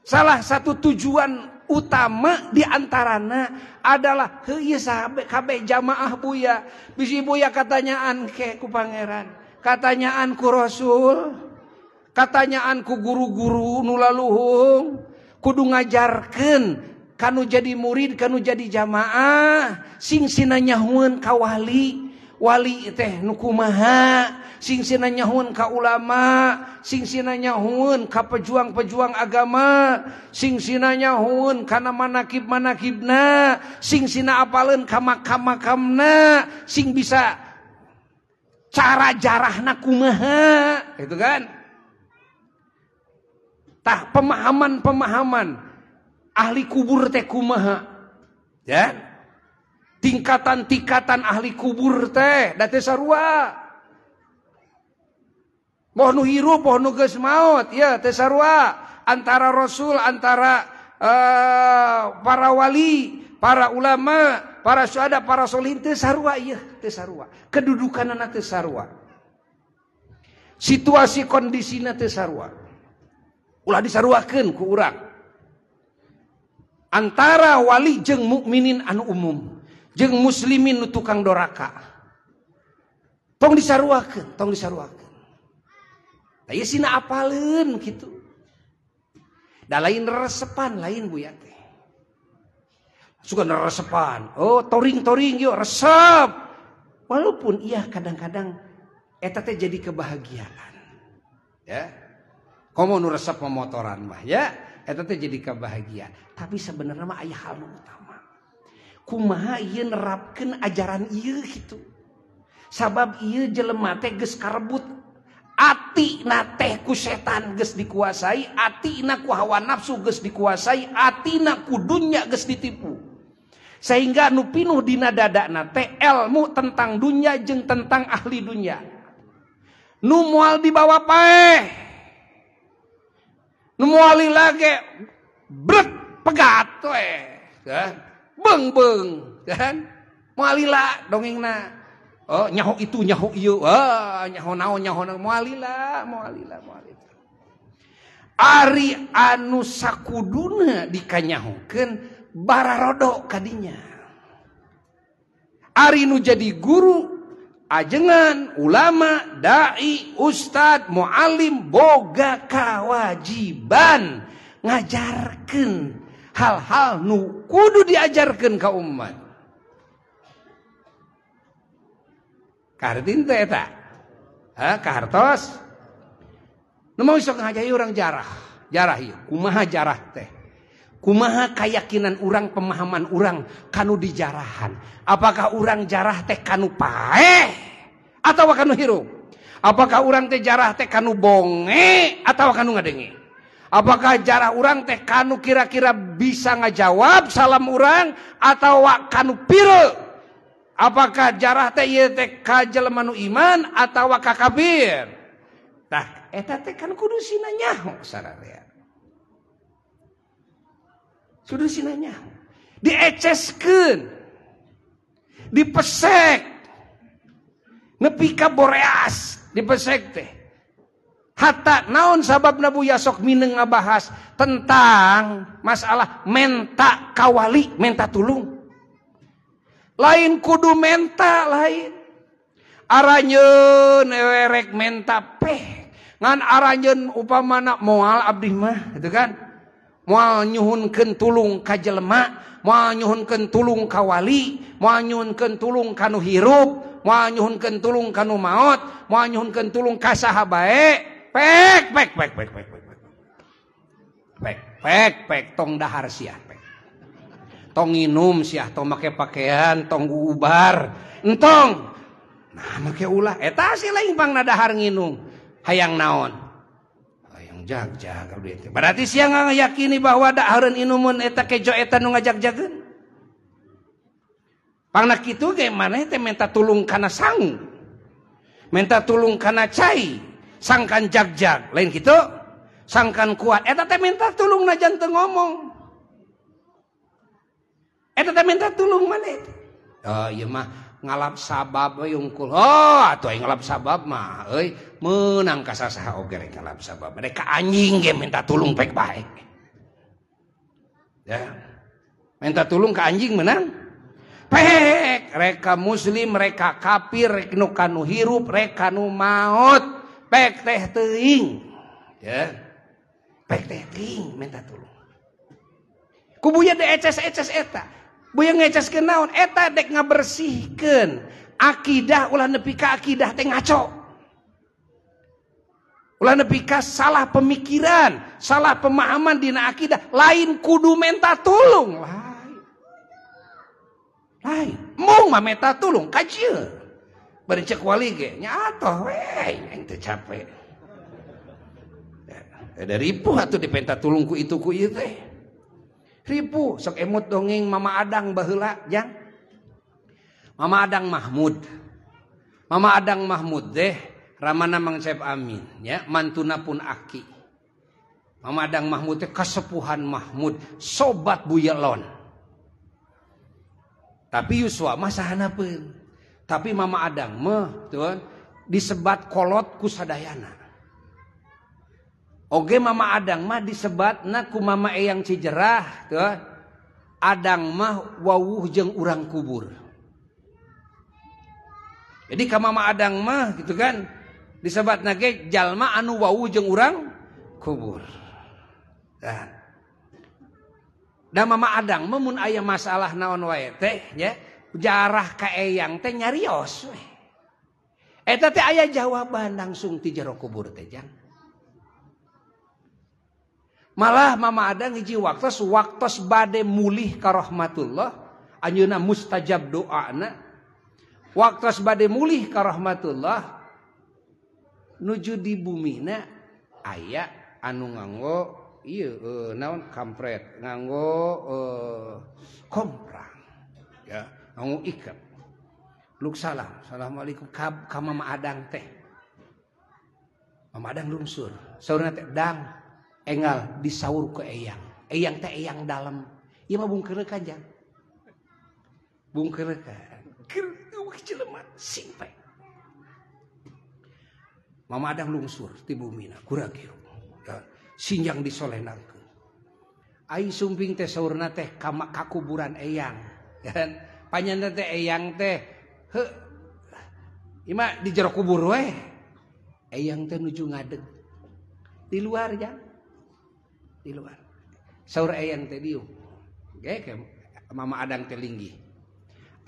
Salah satu tujuan utama diantarana adalah heuh ieu sahabe kabeh jamaah buya. Bisi buya katanyaan ke ku pangeran, katanyaan ku rasul, katanyaan ku guru-guru nu laluhung, kudu ngajarkeun kanu jadi murid, kanu jadi jamaah, sing sina nyahueun ka wali. Wali teh nu kumaha, sing sina nyahueun ka ulama, sing sina nyahueun ka pejuang-pejuang agama, sing sina nyahueun kana manakib-manakibna, sing sina apaleun ka makam-makamna, sing bisa cara jarahna kumaha, gitu kan? Tah pemahaman-pemahaman ahli kubur teh kumaha, ya? Tingkatan-tingkatan ahli kubur teh da teh sarua. Moh nu hirup, moh nu geus maot, ya teh sarua antara rasul, antara para wali, para ulama, para syuhada, para solihin teh sarua ieu, teh sarua. Kedudukanna teh sarua. Situasi kondisina teh sarua. Ulah disaruakeun ku urang. Antara wali jeung mukminin anu umum, jeung muslimin nu tukang doraka. Tong disaruakeun, tong disaruakeun. Da ieu sina apaleun kitu. Da lain resepan lain buya teh. Suka resepan. Oh, toring-toring yuk resep. Walaupun iya kadang-kadang eta teh jadi kebahagiaan. Ya. Komo nu resep memotoran mah ya, eta teh jadi kebahagiaan. Tapi sebenarnya mah aya hal nu utama. Kumaha ieu nerapkeun ajaran ieu kitu. Sabab ieu jelema teh geus karebut atina teh ku setan geus dikuasai, atina ku hawa nafsu geus dikuasai, atina ku dunya geus ditipu. Sehingga nu pinuh dina dadana teh ilmu tentang dunya jeung tentang ahli dunya. Nu moal dibawa paeh. Nu moal lila ge brek pegat we, kan? Beung-beung kan moal lila dongengna. Oh nyaho itu nyaho ieu, ah nyaho naon nyaho naon, moal lila moal lila moal lila. Ari anu sakuduna dikanyahokeun bararodo kadinya. Ari nu jadi guru, ajengan, ulama, dai, ustad, muallim boga kawajiban ngajarkeun hal-hal nu kudu diajarkeun ka umat. Kaharti teh eta? Ha, kahartos? Nu mau sok ngajari urang jarah. Jarah ieu, kumaha jarah teh? Kumaha keyakinan urang, pemahaman urang kanu dijarahan? Apakah urang jarah teh kanu paeh atawa kanu hirup? Apakah urang teh jarah teh kanu bonge atawa kanu ngadenge? Apakah jarah urang teh kanu kira-kira bisa ngajawab salam urang atawa kanu pire? Apakah jarah teh ieu teh ka jelema nu iman atawa ka kafir? Tah eta teh kan kudu sina nyaho sararea. Kudu sina nyaho. Dieceskeun. Dipesek. Nepi ka boreas dipesek teh. Hatta naon sababna Buya sok mineng ngabahas tentang masalah menta kawali, menta tulung. Lain kudu menta lain. Aranjeun erek menta peh. Ngan aranjeun upamana moal abdi mah, gitu kan? Moal nyuhunkeun tulung ka jelema, moal nyuhunkeun tulung ka wali, moal nyuhunkeun tulung ka nu hirup, moal nyuhunkeun tulung ka nu maot, moal nyuhunkeun tulung ka saha bae. Pek pek pek pek pek pek. Pek pek pek tong dahar sia pek. Tong nginum siah, tong make pakaian, tong ubar, entong. Nah make ulah, eta sih lain pangna dahar nginum. Hayang naon? Hayang jag-jag abdi teh. Berarti sia ngayakini bahwa dahareun inumun eta kejo eta nu ngajag-jageun. Pangna kitu ge maneh teh minta tulung kana sangu. Minta tulung kana cai, sangkan jag-jag, lain kitu? Sangkan kuat, eta teh minta tulung najan teu ngomong. Eta teh minta tulung maneh. Oh ieu mah ngalap sabab we unggul. Oh atuh aing ngalap sabab mah euy meunang ka sasaha oge rek ngalap sabab. Rek ka anjing ge minta tulung pek bae. Ya. Minta tulung ka anjing meunang? Pek, rek ka muslim, rek ka kafir, rek nu kanu hirup, rek kanu maot. Pek teh teuing. Ya. Pek teh teuing minta tulung. Ku Buya dieces-eces eta. Buya ngeceskeun naon? Eta dek ngabersihkeun akidah ulah nepi ka akidah teh ngaco. Ulah nepi ka salah pemikiran, salah pemahaman dina akidah, lain kudu menta tulung, lain. Lain, mung mah menta tulung kajieu. Bari cek wali ge nya atoh we aing teh capek. Da ripuh atuh dipenta tulung ku itu ku ieu teh. Ribu sok emut dongeng Mama Adang baheula jang. Mama Adang Mahmud. Mama Adang Mahmud deh ramana Mang Cep Amin ya, mantuna pun aki. Mama Adang Mahmud teh kasepuhan Mahmud, sobat Buyelon. Tapi Yuswa mah sahanapeun. Tapi Mama Adang mah tuan disebat kolot ku sadayana. Oge Mama Adang mah disebatna ku Mama Eyang Cijerah tuh. Adang mah wawuh jeung urang kubur. Jadi ka Mama Adang mah gitu kan disebatna ge jalma anu wawuh jeung urang kubur. Nah. Da Mama Adang mah mun aya masalah naon wae teh nya jarah ka Eyang teh nyarios we. Eta teh aya jawaban langsung ti jero kubur teh jang. Malah Mama Adang hiji waktos waktos bade mulih ka rahmatullah anjeunna mustajab doana. Waktos bade mulih ka rahmatullah nuju di bumina aya anu nganggo ieu naon kampret, nganggo komprang ya, nganggo ikat. Luk salam, assalamualaikum ka Mama Adang teh. Mama Adang lungsur, saurna teh dang enggal disaur ke eyang. Eyang teh eyang dalam. Ieu mah bungkeureukan jang. Bungkeureukan. Keur jelema simpe. Mama Adang lungsur ti bumina kurang hirup. Sinjang disolenangkeun. Ai sumping teh saurna teh ka kakuburan eyang. Kan panyanna teh eyang teh heuh ieu mah di jero kubur we. Eyang teh nuju ngadeg. Di luar jang. Di luar. Saur eyang teh dieu. Ge Mama Adang teh linggih.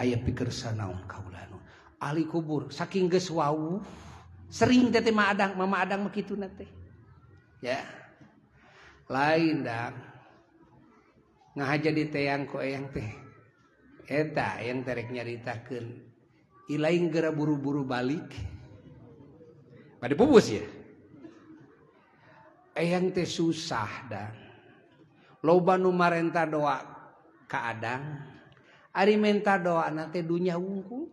Aya pikeursa naon kaula nu. Ahli kubur saking geus wawuh sering teh Mama Adang, Mama Adang mah kituna teh. Ya. Lain dang. Ngahaja diteang ku eyang teh. Eta eyang teh rek nyaritakeun. Ilaing geura buru-buru balik. Bade pupus ya. Eyang teh susah dang. Loba nu marenta doa ka Adang, Ari menta doana teh dunya wungkul.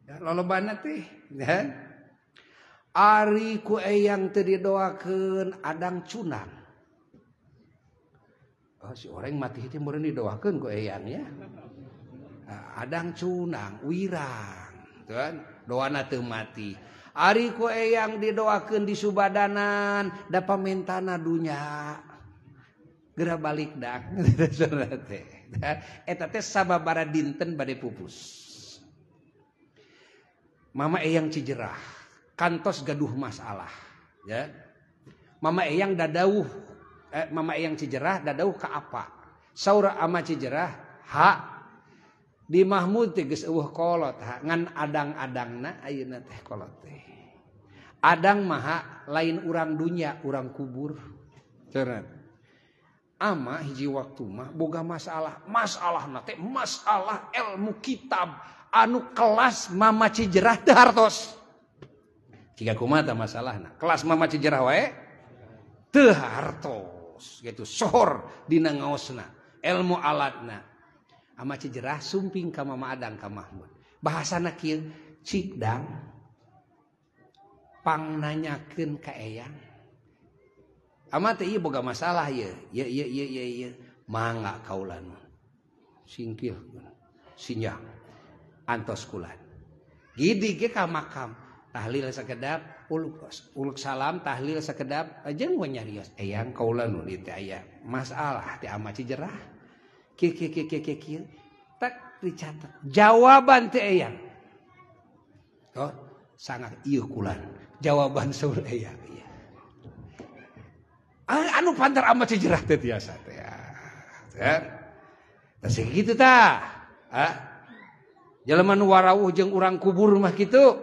Ya, lolobana teh ya. Ari ku eyang teu didoakeun adang cunang. Oh, si orang mati teh meureun didoakeun ku eyang ya. Nah, adang cunang wirang tuan doana teu mati. Ari ku eyang didoakeun di Subadanan da pamentana dunya. Geura balik dak teh. Eta teh sababara dinten bade pupus. Mama eyang Cijerah kantos gaduh masalah ya. Mama eyang dadauh mama eyang Cijerah dadauh ka apa? Saur ama Cijerah ha di Mahmud teh geus eueuh kolot ha ngan adang-adangna ayeuna teh kolot teh. Adang maha lain urang dunya, urang kubur. Cenah. Ama hiji waktu mah boga masalah, masalahna teh masalah ilmu kitab anu kelas Mama Cijerah teu hartos. Jika kumaha tah masalahna? Kelas Mama Cijerah wae teu hartos gitu sohor dina ngaosna, ilmu alatna. Ama Cijerah sumping ka Mama Adang ka Mahmud. Bahasana kieu, cik dang pangnanyakeun ka eyang. Ama teh ieu boga masalah ieu. Ieu ieu ieu ieu ieu mangga kaulan. Singkil sinyang antos kulan. Gidi ge ka makam tahlil sakedap uluk uluk salam tahlil sakedap jeung we nyarios eyang kaula nu dieu teh aya masalah teh ama Cijerah. Kieu kieu kieu kieu kieu tak dicatat jawaban teh eyang. Oh, sangat ieu kulan. Jawaban saur eyang ieu. Anu pantar ama Cijerah teh tiasa teh. Ya. Tah sakitu tah. Ah. Jelema nu warawuh jeung urang kubur mah kitu.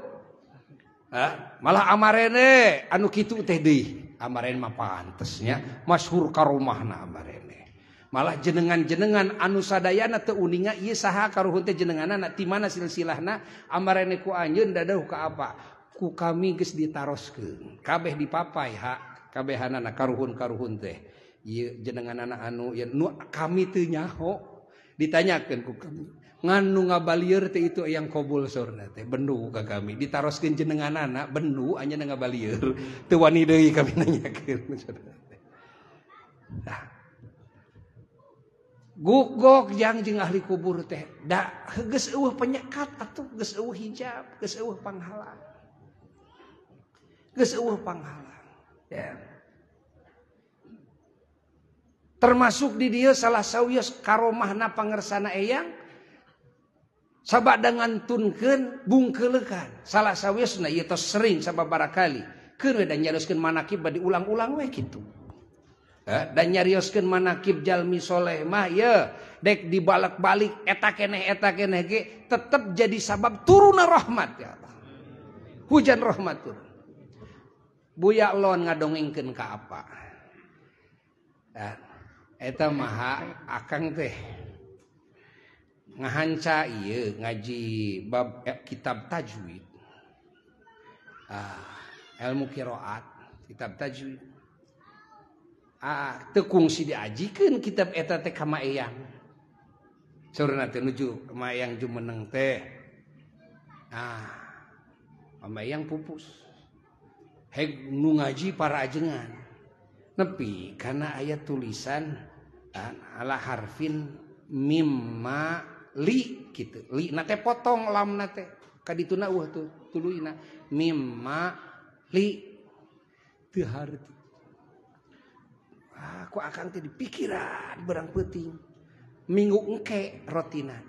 Ah, malah amarene anu kitu teh deui. Amarene mah pantesnya masyhur karomahna amarene. Malah jenengan-jenengan anu sadayana teu uninga ieu saha karuhun teh jenenganana ti mana silsilahna amarene ku anjeun dadauh ka apa? Ku kami geus ditaroskeun. Kabeh dipapai ha kabehanana karuhun-karuhun teh. Ieu jenenganana anu ya nu kami teu nyaho ditanyakeun ku kami. Ngan nu ngabalieur teh itu yang kobul sorna teh bendu ka kami ditaroskeun jenenganana bendu anjeunna ngabalieur teu wani deui kami nanyakeun sorna teh. Nah. Gugok jang jeung ahli kubur teh da geus eueuh penyekat atuh geus eueuh hijab geus eueuh panghalang. Geus eueuh panghalang. Ya. Termasuk di dieu salah sawios karomahna pangersana eyang sabada ngantunkeun bungkeuleukan. Salah sawiosna ieu tos sering sababaraha kali keun we da nyarioskeun manakib bade diulang-ulang we kitu. Dan nyarioskeun manakib jalmi soleh mah ye dek dibalak-balik eta keneh ge tetep jadi sabab turunna rahmat ya Allah. Hujan rahmat turun. Buya lon ngadongengkeun ka apa? Dan eta maha akang teh ngahanca ieu ngaji bab kitab tajwid. Ilmu qiraat, kitab tajwid. Teu kungsi diajikeun kitab eta teh ka Eyang. Saurna teh nuju ka Eyang jumeneng teh. Mama Eyang pupus. Heg nu ngaji para ajengan. Nepi kana aya tulisan ala harfin mimma li kitu. Li na teh potong lam na teh. Kadituna eueuh tuh tuluyna mimma li teu harti. Aku akang teh dipikiran berang peuting. Minggu engke rotinan.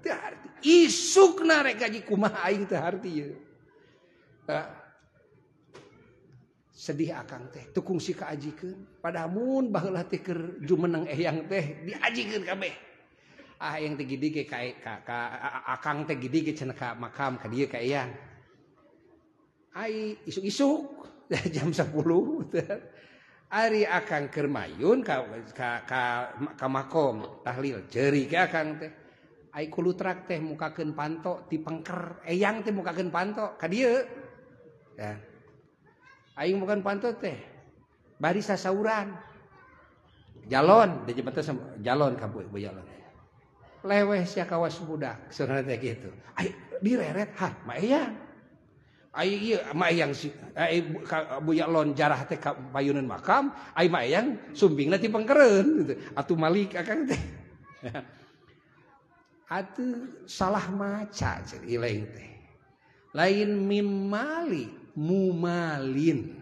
Teu harti. Isukna rek gaji kumaha aing teu harti ieu. Sedih akang teh teu kungsi kaajikeun. Padahal mun baheula teh keur jumeneng eyang teh diajikeun kabeh. Ah eyang teh gidi ge ka akang teh gidi ge cenah ka makam ka dieu ka eyang. Ai isuk-isuk jam 10. Ari akang keur mayun ka ka makom tahlil ceuri ke akang teh. Ai kulutrak teh mukakeun panto ti pengker eyang teh mukakeun panto ka dieu. Ya. Aing mukakeun panto teh bari sasauran. Jalon di jembatan jalon ka bu jalon. Leweh sia kawas budak saurna teh kitu. Ai direret ha ma eyang. Ai ieu ma eyang si buya lon jarah teh ka payuneun makam, ai ma eyang sumbingna ti pengkereun gitu. Atuh malik akang teh. Atuh salah maca ceuk ileng teh. Lain mimali mumalin.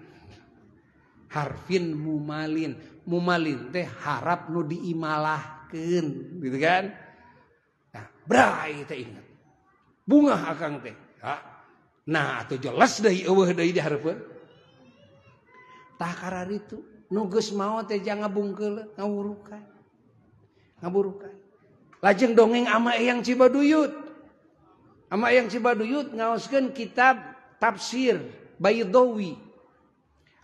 Harfin mumalin. Mumalin teh harap nu diimalahkeun gitu kan. Nah, bray teh inget. Bungah akang teh. Nah, atuh jelas deui eueuh deui di hareupeun. Tah kararitu nu geus maot teh jangan ngabungkeul, ngawurukan. Ngaburukan. Lajeng dongeng ama Eyang Cibaduyut. Ama Eyang Cibaduyut ngaoskeun kitab tafsir Baidawi.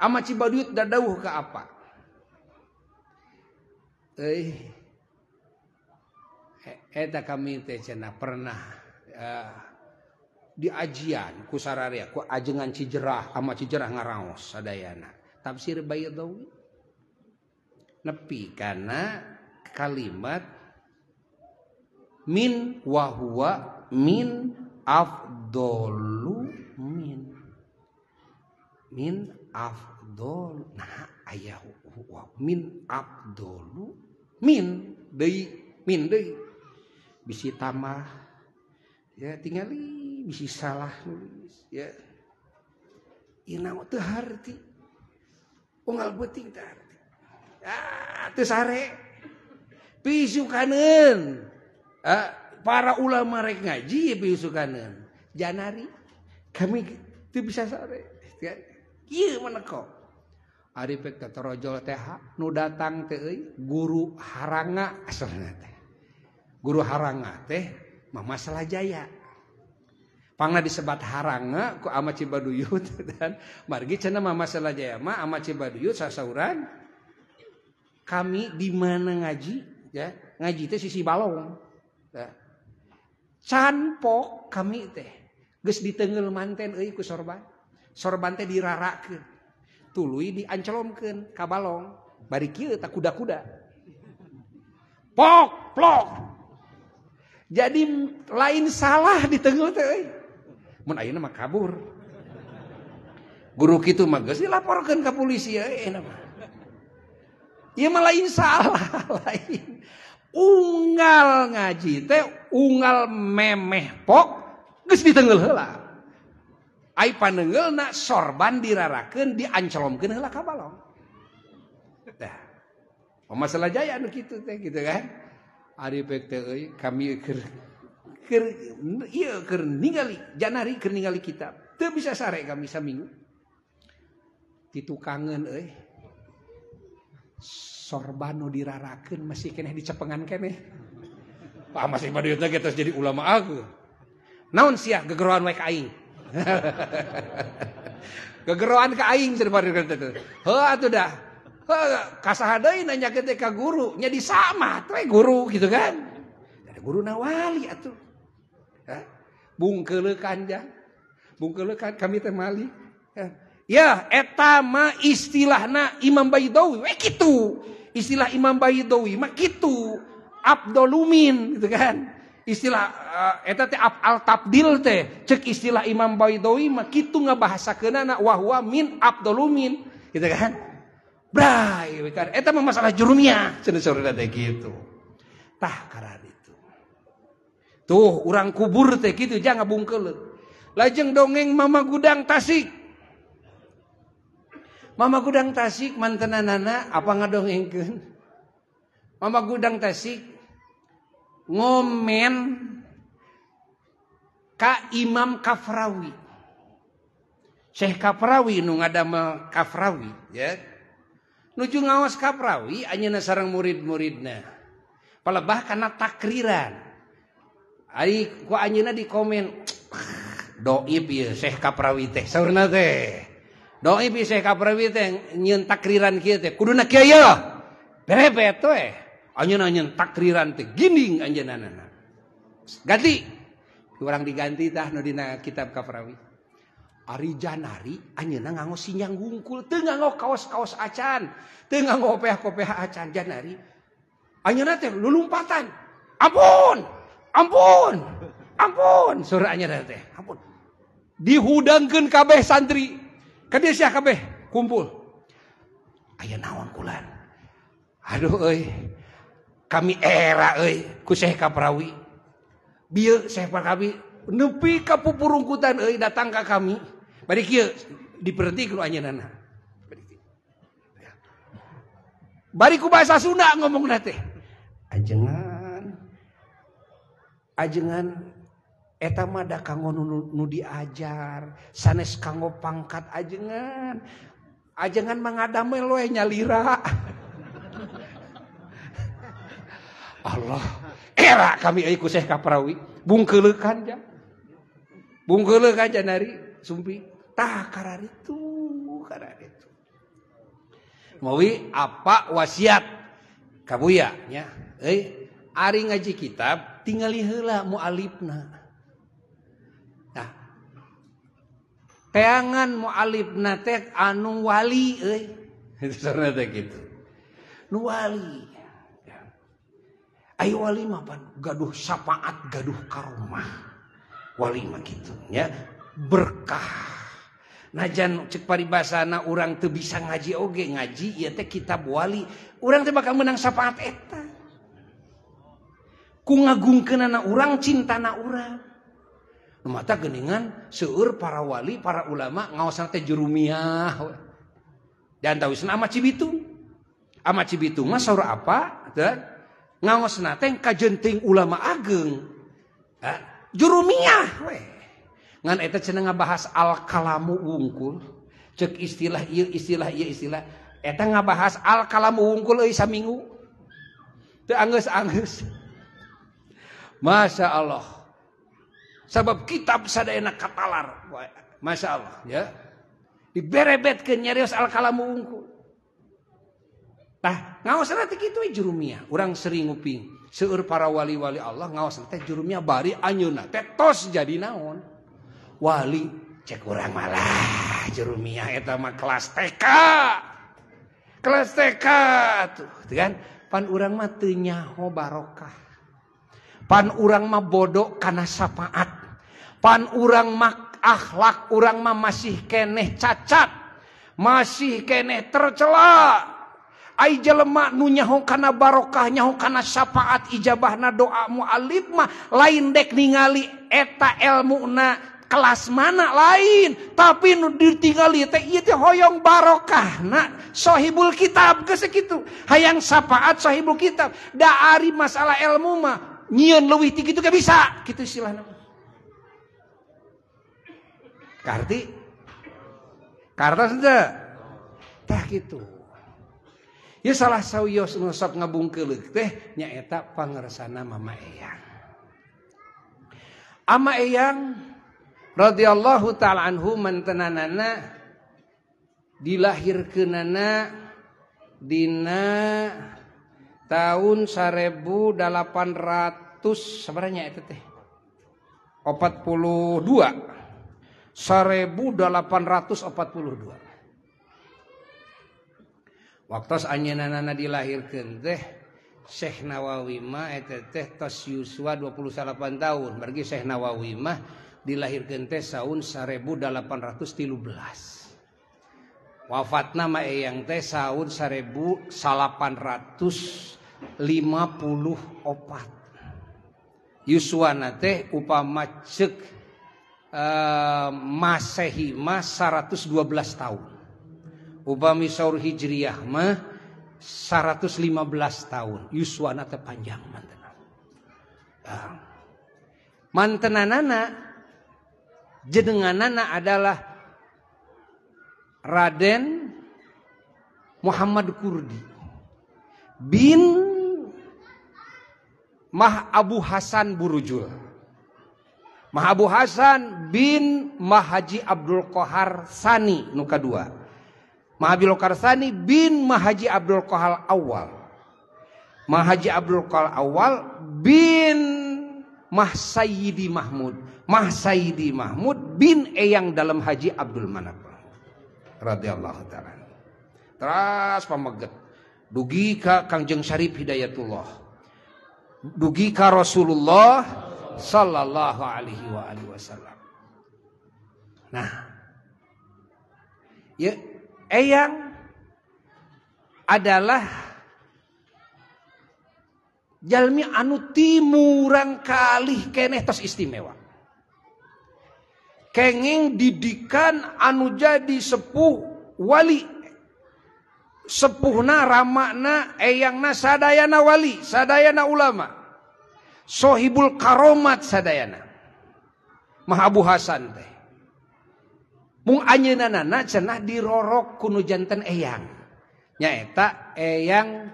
Ama Cibaduyut dadauh ka apa? Eta kami teh cenah pernah di ajian ku sararea ku ajengan Cijerah ama Cijerah ngaraos sadayana tafsir Baidawi nepi kana kalimat min wa huwa min afdolu min min afdol nah aya huwa min afdolu min deui min deui bisi tambah ya tingali bisi salah nulis ya ieu naon teu harti unggal beuting teu harti ah teu sare pisukaneun para ulama rek ngaji ya pisukaneun janari kami teu bisa sare ieu maneko ari pek teh torojol teh nu datang teh euy guru haranga asalna teh guru haranga teh Mama Salajaya pangna disebat haranga ku ama Cibaduyut dan margi cenah Mama Salajaya mah ama Cibaduyut sasauran kami di mana ngaji ya ngaji teh sisi balong ya. Can pok kami teh geus diteungeul manten euy ku sorban sorban teh dirarakeun tuluy diancelomkeun ka balong bari kieu tah kuda-kuda pok plok. Jadi lain salah ditenggel teh euy. Mun ayeuna mah kabur. Guru kitu mah geus dilaporkeun ka polisi euy ayeuna mah. Ieu mah lain salah, lain. Unggal ngaji teh unggal memeh pok geus ditenggel heula. Ai panenggeulna sorban dirarakeun diancelomkeun heula ka balong. Tah. Masalah jaya anu kitu teh gitu kan. Ari pek teh euy kami keur keur ieu keur ningali janari keur ningali kitab teu bisa sare kami saminggu ditukangeun euy sorban nu dirarakeun masih keneh dicepengan keneh Pak masih baduyutna ge tos jadi ulama aku naon sia gegeroan we ka aing gegeroan ka aing cenah baduyut teh heuh atuh dah kasaha deui nanya teh ka guru nya disama teh guru gitu kan dari guru na wali atuh bungkeuleukan jang bungkeuleukan kami teh mali ya eta mah istilahna Imam Baidawi we kitu istilah Imam Baidawi mah kitu abdolumin gitu kan istilah eta teh al tabdil teh cek istilah Imam Baidawi mah kitu ngabahasakeunana wa huwa min abdolumin gitu kan. Bray, kan eta mah masalah jurumiyah cenah saurna teh kitu. Tah kararitu. Tuh urang kubur teh kitu jangan ngabungkeuleut. Lajeng dongeng Mama Gudang Tasik. Mama Gudang Tasik mantenanana apa ngadongengkeun? Mama Gudang Tasik ngomen ka Imam Kafrawi. Syekh Kafrawi nu ngadamel Kafrawi ya. Nuju ngaos Kafrawi anjeunna sareng murid-muridna. Palebah kana takriran. Ari ku anjeunna dikomen doib ieu Syekh Kafrawi teh saurna teh. Doib ieu Syekh Kafrawi teh nyieun takriran kieu teh kuduna kieu ye. Berebet we. Anjeunna nyieun takriran teh ginding anjeunna. Ganti. Urang diganti tah nu dina kitab Kafrawi. Ari janari anjeunna nganggo sinyang hungkul teu nganggo kaos-kaos acan teu nganggo kopeah-kopeah acan janari anjeunna teh lulumpatan Ampun, ampun, ampun, suranya teh, ampun. Dihudangkeun kabeh santri. Ka dieu sia kabeh kumpul. Aya naon kulan? Aduh euy. Kami era euy ku Syekh Kaprawi. Bieu Syekh Kaprawi nepi ka pupurungkutan euy datang ka kami. Bari kieu diperhentikeun anjeunna. Bari ku bahasa Sunda ngomongna teh. Ajengan ajengan eta mah da kanggo nu diajar, sanes kanggo pangkat ajengan. Ajengan mah ngadamel we nyalira. Allah, era kami euy ku Syekh Kaprawi, bungkeuleukan ja. Bungkeuleukan ja nari sumpi. Tah kararitu, kararitu. Mawi apa wasiat kabuya nya? Euy, ari ngaji kitab tingali heula mualifna. Nah, teangan mualifna teh anu wali euy. Itu teh kitu. Nu wali. Ayo wali mah pan gaduh syafaat, gaduh karomah. Wali mah kitu nya, berkah. Najan cek paribasana urang teu bisa ngaji oge, ngaji ieu teh kitab wali, urang teh bakal menang syafaat eta. Ku ngagungkeunana urang, cintana urang. Nu mata geuningan seueur para wali, para ulama ngaosna teh jurumiyah. Dan tawisna ama Cibitung. Ama Cibitung mah saur apa? Teu ngaosna teh kajenting ulama ageng. Jurumiyah we. Ngan eta cenah ngabahas al-kalamu wungkul. Cek istilah ieu, istilah ieu, istilah. Eta ngabahas al-kalamu wungkul euy saminggu. Teu anggeus-anggeus. Masya Allah. Sabab kitab sadayana katalar. Masya Allah ya. Diberebetkeun nyarios al-kalamu wungkul. Tah, ngaosna teh kitu we jurumiyah. Urang sering nguping. Seueur para wali-wali Allah ngaosna teh jurumiyah bari anjeunna teh tos jadi naon? Wali cek urang malah jurumiyah eta mah kelas TK. Kelas TK tuh, kan? Pan urang mah teu nyaho barokah. Pan urang mah bodoh kana syafaat. Pan urang mah akhlak urang mah masih keneh cacat. Masih keneh tercela. Ai jelema nu nyaho kana barokah, nyaho kana syafaat ijabahna doa mualif mah lain dek ningali eta elmuna kelas mana lain, tapi nu ditinggali teh ieu teh hoyong barokahna sahibul kitab geus sakitu. Hayang syafaat sahibul kitab. Da ari masalah ilmu mah nyieun leuwih ti kitu ge bisa, kitu istilahna. Karti kartos teu? Tah kitu. Ya salah sawios nu sok ngabungkeuleuk teh nyaeta pangersana Mama Eyang. Ama Eyang radhiyallahu ta'ala anhu mantenanana dilahirkeunana dina tahun 1800 sebenarnya eta teh 42 1842. Waktu anjeunna dilahirkeun teh Syekh Nawawi mah eta teh tos yuswa 28 tahun. Berarti Syekh Nawawi mah dilahirkeun teh tahun 1813. Wafatna mah Eyang teh tahun 1854. Yuswana teh upama ceuk Masehi mah 112 tahun. Upami saur Hijriah mah 115 tahun. Yuswana teh panjang mantenan. Mantenanana jenenganana adalah Raden Muhammad Kurdi bin Mah Abu Hasan Burujul. Mah Abu Hasan bin Mah Haji Abdul Qahar Sani nu kadua. Mah Abdul Qahar Sani bin Mah Haji Abdul Qahar Awal. Mah Haji Abdul Qahar Awal bin Mah Sayyidi Mahmud. Mah Sayyidi Mahmud bin Eyang Dalem Haji Abdul Manap radhiyallahu ta'ala. Teras pameget dugi ka Kangjeng Syarif Hidayatullah. Dugi ka Rasulullah sallallahu alaihi wa alihi wasallam. Nah, ya, eyang adalah jalmi anu timurang kalih keneh tos istimewa. Kenging didikan anu jadi sepuh wali. Sepuhna ramakna eyangna sadayana wali, sadayana ulama. Sohibul karomat sadayana. Mah Abu Hasan teh. Mung anjeunna cenah dirorok kunu janten eyang. Nyaeta eyang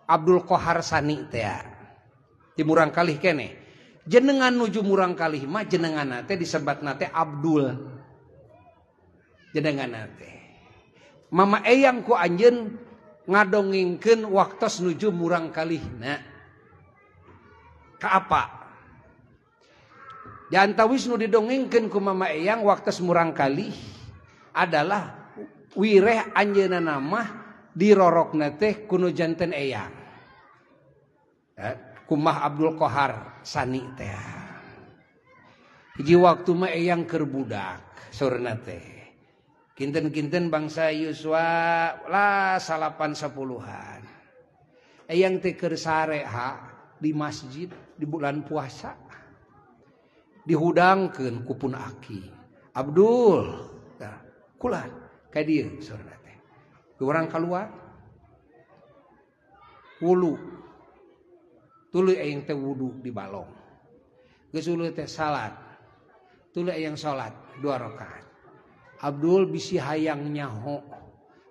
Abdul Kohar Sani teh. Di murang kalih keneh. Jenengan nuju murang kalih mah jenenganna teh disebatna teh Abdul. Jenenganna teh. Mama eyang ku anjeun ngadongengkeun waktos nuju murang kalihna. Ka apa? Di antawis nu didongengkeun ku mama eyang waktos murang kalih adalah wireh anjeunna mah dirorokna teh kuno janten eyang. Kumah Abdul Kohar Sani teh. Hiji waktu mah eyang keur budak saurna teh. Kinten-kinten bangsa yuswa lah 8-10-an. Eyang teh keur sare ha di masjid di bulan puasa. Dihudangkeun ku pun aki. Abdul, nah, kulan ka dieu saurna teh. Urang kaluar. Wulu. Tuluy eyang teh wudu di balong. Geus ulu teh salat. Tuluy eyang salat 2 rakaat. Abdul bisi hayang nyaho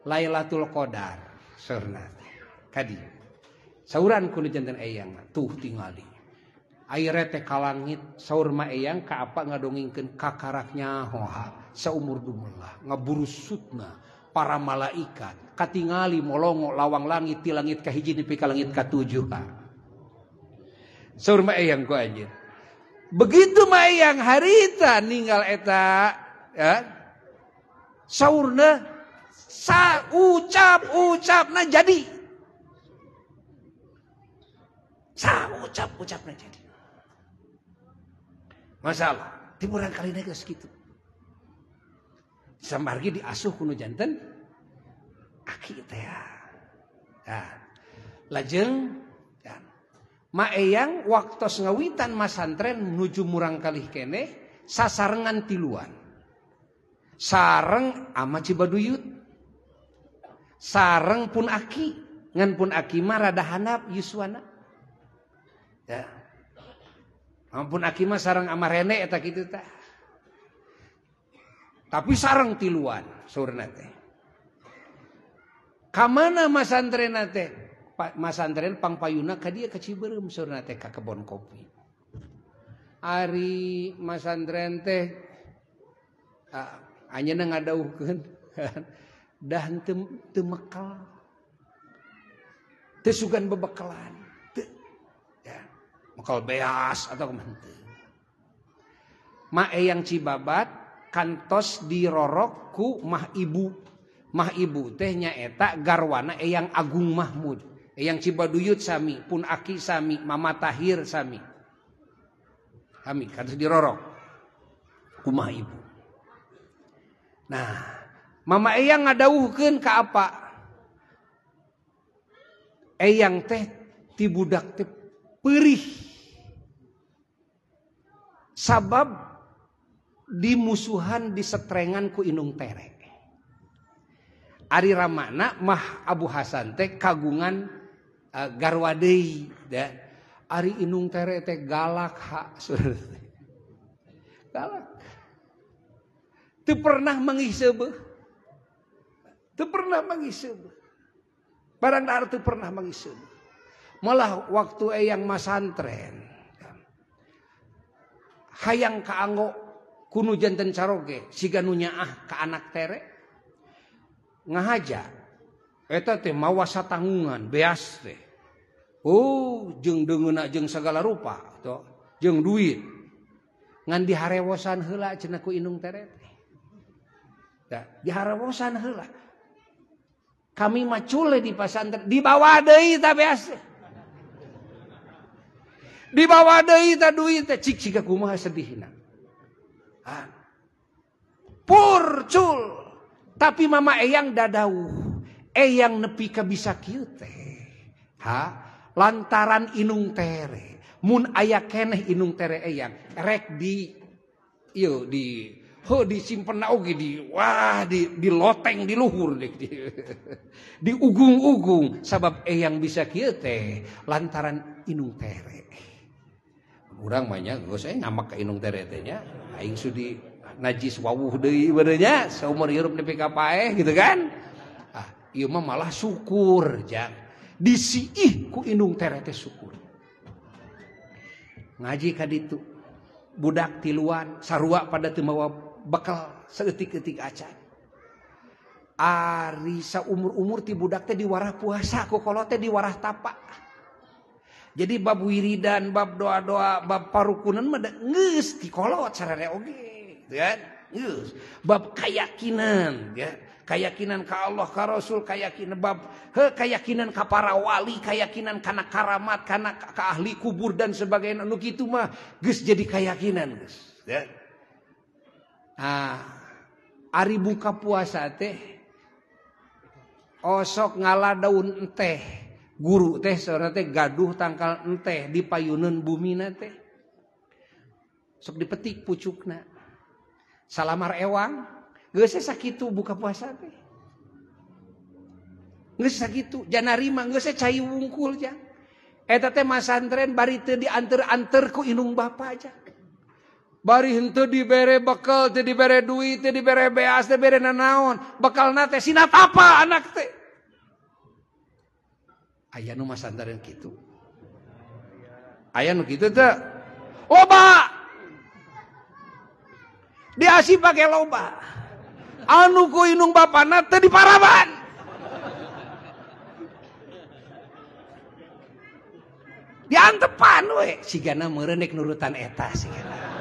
Lailatul Qadar saurna teh. Ka dieu. Sauran kudu janten eyang tuh tingali. Aire teh ka langit saur ma eyang ka apa ngadongengkeun kakarak nyaho ha saumur dumelah ngaburusutna para malaikat katingali molongo lawang langit ti langit ka hiji nepi ka langit ka tujuh ha. Saur ma eyang ku anjeun. Begitu ma eyang harita ninggal eta ya. Saurna sa ucap-ucapna jadi. Sa ucap-ucapna jadi. Masalah timuran kali geus kitu. Samargi diasuh kuno janten aki teh. Nah, lajeng ya. Ma eyang waktos ngawitan masantren nuju murang kalih keneh sasarengan tiluan. Sareng ama Cibaduyut. Sareng pun aki, ngan pun aki mah rada handap yuswana. Ya. Ampun aki mah sareng ama rene eta kitu tah. Tapi sareng tiluan saurna teh. Ka mana masantrenna teh? Masantren pangpayuna ka dieu ka Cibeureum saurna teh ka kebon kopi. Ari masantren teh anjeunna ngadauhkeun dah teu mekal. Teu sugan bebekalan. Teu. Ya, mekal beas atau kumaha teu. Ma eyang Cibabat kantos dirorok ku mah ibu. Mah ibu teh nyaeta garwana eyang Agung Mahmud. Eyang Cibaduyut sami, pun aki sami, Mama Tahir sami. Kami kantos dirorok ku mah ibu. Nah, Mama eyang ngadauhkeun ka apa? Eyang teh ti budak teh perih. Sabab dimusuhan disetrengan ku indung tere. Ari ramana mah Abu Hasan teh kagungan garwa deui da. Ari indung tere teh galak ha. Galak. Teu pernah manggih seubeuh. Teu pernah manggih seubeuh. Barang dahar teu pernah manggih seubeuh. Malah waktu eyang masantren hayang kaanggo kunu janten caroge siga nu nyaah ka anak tere ngahaja eta teh mawa satanggungan beas teh. Oh, jeung deungeunna jeung sagala rupa to, jeung duit. Ngan diharewosan heula cenah ku indung tere teh. Da, diharewosan heula. Kami mah cule di pasantren dibawa deui ta beas teh. Dibawa deui ta duit teh cik siga kumaha sedihna. Purcul. Tapi mama eyang dadauh. Eyang nepi ka bisa kieu teh. Ha, lantaran inung tere. Mun aya keneh inung tere eyang rek di ieu di heuh disimpen oge di wah di loteng di luhur dek di ugung-ugung sabab eyang bisa kieu teh lantaran inung tere. Urang mah nya geus ngamak ka inung tere teh nya aing sudi najis wawuh deui beureuh nya saumur hirup nepi ka paeh gitu kan. Ah, ieu mah malah syukur jang. Disiih ku inung tere teh syukur. Ngaji ka ditu budak tiluan sarua pada teu mawa bekal saeutik-eutik acan. Ari saumur-umur ti budak teh diwarah puasa ku kolot teh diwarah tapa. Jadi bab wiridan, bab doa-doa, bab parukunan mah geus ti kolot sararea oge, gitu kan? Geus. Bab keyakinan, ya. Keyakinan ka Allah, ka Rasul, keyakinan bab heuh keyakinan ka para wali, keyakinan kana karamat, kana ka ahli kubur dan sebagainya nu kitu mah geus jadi keyakinan geus, ya. Ah, ari buka puasa teh osok ngala daun enteh. Guru teh saurna teh gaduh tangkal enteh di payuneun bumina teh. Sok dipetik pucukna. Salamar ewang geus sakitu buka puasa teh. Geus sakitu janarima geus cai wungkul jang. Eta teh masantren bari teu dianter-anter ku inung bapa aja. Bari henteu dibere bekal, teu dibere duit, teu dibere beas, teu dibere nanaon. Bekalna teh sinatapa anak teh. Aya nu masantren kitu. Aya nu kitu teh. Loba. Diasi pake loba. Anu ku inung bapana teu diparaban. Diantepan we sigana meureun nek nurutan eta sigana.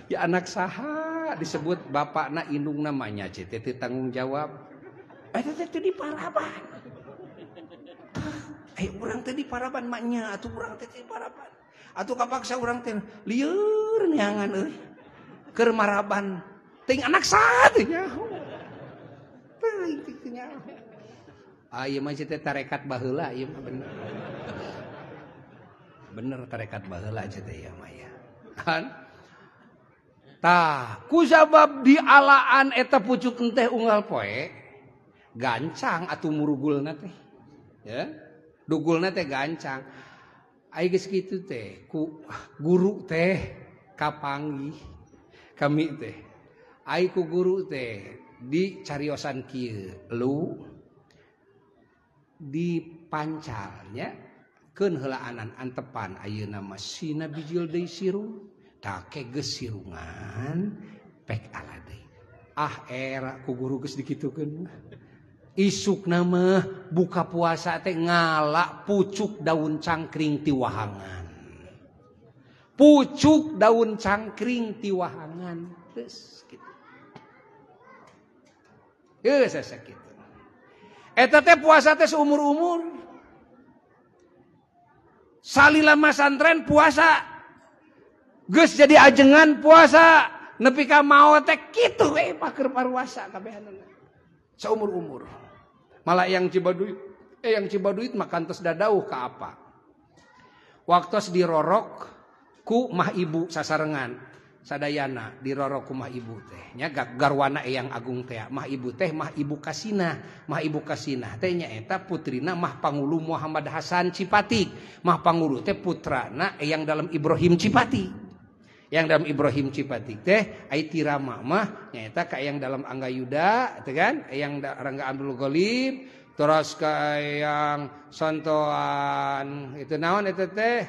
Ya anak saha disebut bapakna indungna mah nya teh teu tanggung jawab. Eta teh teu diparaban. Eh urang teh diparaban mah nya atuh urang teh diparaban. Atuh kapaksa urang teh lieur neangan euy. Keur maraban ting anak saha teh nyaho. Teuing teh nyaho. Ah ieu mah teh tarekat baheula ieu mah bener. Bener tarekat baheula teh ieu mah ya. Kan? Tah, ku sabab dialaan eta pucuk enteh unggal poe gancang atuh murugulna teh. Ya. Dugulna teh gancang. Ai geus kitu teh ku guru teh kapanggih kami teh. Ai ku guru teh dicariosan kieu lu dipancalnya keun heulaanan antepan ayeuna mah sina bijil deui sirung. Take geus sirungan pek ala deui. Ah era ku guru geus dikitukeun. Isukna mah buka puasa teh ngala pucuk daun cangkring ti wahangan. Pucuk daun cangkring ti wahangan. Geus kitu. Geus sakitu. Eta teh puasa teh seumur-umur. Salila masantren puasa. Geus jadi ajengan puasa nepi ka maot teh kitu we paker paruasa kabehanana. Saumur-umur. Malah yang Cibaduyut, yang Cibaduyut mah kantos dadauh ka apa. Waktos dirorok ku mah ibu sasarengan sadayana dirorok ku mah ibu teh nya garwana Eyang Agung teh mah ibu teh mah ibu Kasinah, mah ibu Kasinah teh nya eta putrina mah Pangulu Muhammad Hasan Cipatik, mah Pangulu teh putrana Eyang Dalem Ibrahim Cipatik. Yang dalam Ibrahim Cipatik teh ai tirama mah nyaeta ka yang dalam Anggayuda teh kan yang Rangga Abdul Ghalib terus ka yang sontoan itu naon eta teh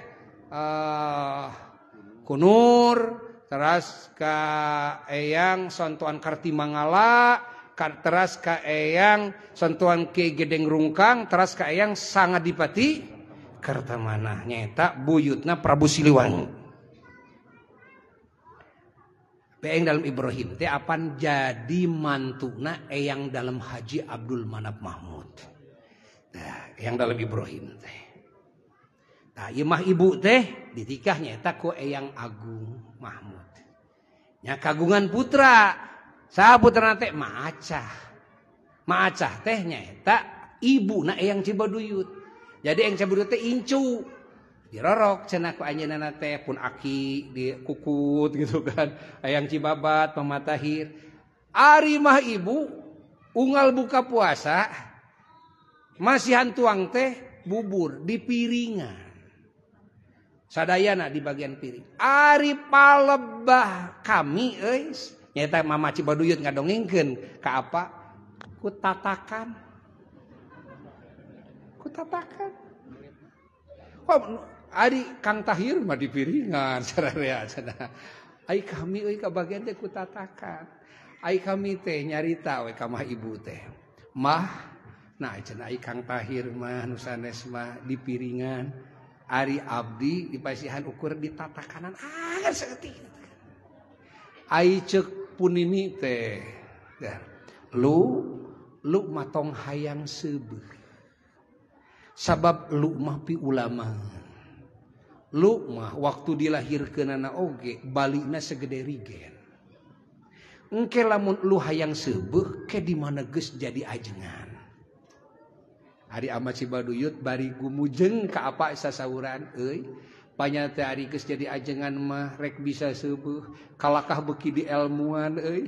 Kunur terus ka eyang sontoan Kartimangala terus ka eyang sontoan Ki Gedeng Rungkang terus ka eyang Sangadipati Kertamanah nyaeta buyutna Prabu Siliwangi. Eyang dalam Ibrahim teh apan jadi mantuna eyang dalam Haji Abdul Manap Mahmud. Eyang Dalem Ibrahim teh. Tah ieu mah ibu teh ditikah nyaeta ku Eyang Agung Mahmud. Nya kagungan putra. Saha putrana teh Maacah. Maacah teh nyaeta ibuna Eyang Cibaduyut. Jadi Eyang Cibaduyut teh incu. Dirorok cenah ku anjeunna teh pun aki dikukut gitu kan. Eyang Cibabat Pamatahir. Ari mah ibu unggal buka puasa masihan tuang teh bubur di piringan. Sadayana di bagian piring. Ari palebah kami euy nyaeta Mama Cibaduyut ngadongengkeun ka apa? Ku tatakan. Ku tatakan. Kok ari Kang Tahir mah di piringan sararea cenah. Ai kami euy ka bagian teh ku tatakan. Ai kami teh nyarita we ka mah ibu teh. Mah nah cenah ai Kang Tahir mah nu sanes mah di piringan. Ari abdi dipasihan ukur di tatakanan anger saeutik. Ai ceuk punini teh. Lu lu matong hayang seubeuh. Sabab lu mah pi ulama. Lu mah waktu dilahirkeunana oge balina segede rigen. Engke lamun lu hayang seubeuh ke di mana geus jadi ajengan. Ari ama Cibaduyut bari gumujeng ka apa sasauran euy. Panyata ari geus jadi ajengan mah rek bisa seubeuh kalakah beuki di elmuan euy.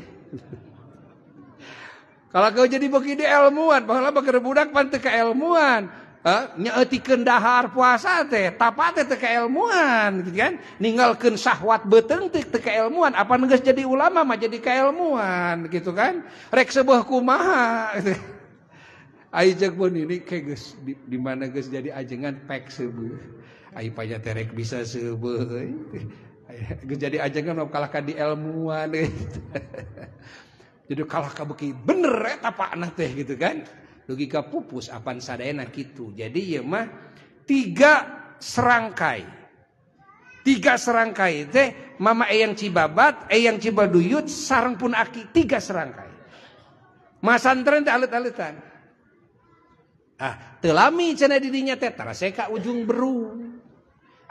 Kalakah jadi beuki di elmuan baheula mah keur budak pan teu kaelmuan. Nyeutikeun dahar puasa teh tapa teh teu kaelmuan gitu kan, ninggalkeun syahwat beuteung teh teu kaelmuan, apa geus jadi ulama mah jadi kaelmuan gitu kan, rek seubeuh kumaha gitu. Ai ceuk pun ini ke geus di mana geus jadi ajengan pek seubeuh. Ai panya teh rek bisa seubeuh euy. Geus jadi ajengan mah kalah ka di elmuan gitu. Jadi kalah ka beuki bener eta pakna teh gitu kan. Dugi ka pupus apan sadayana kitu. Jadi ieu mah tiga serangkai. Tiga serangkai teh Mama Eyang Cibabat, Eyang Cibaduyut sareng pun aki, tiga serangkai. Masantren teh alit-alitan. Ah, teu lami cenah di dinya teh tarase ka Ujung Berung.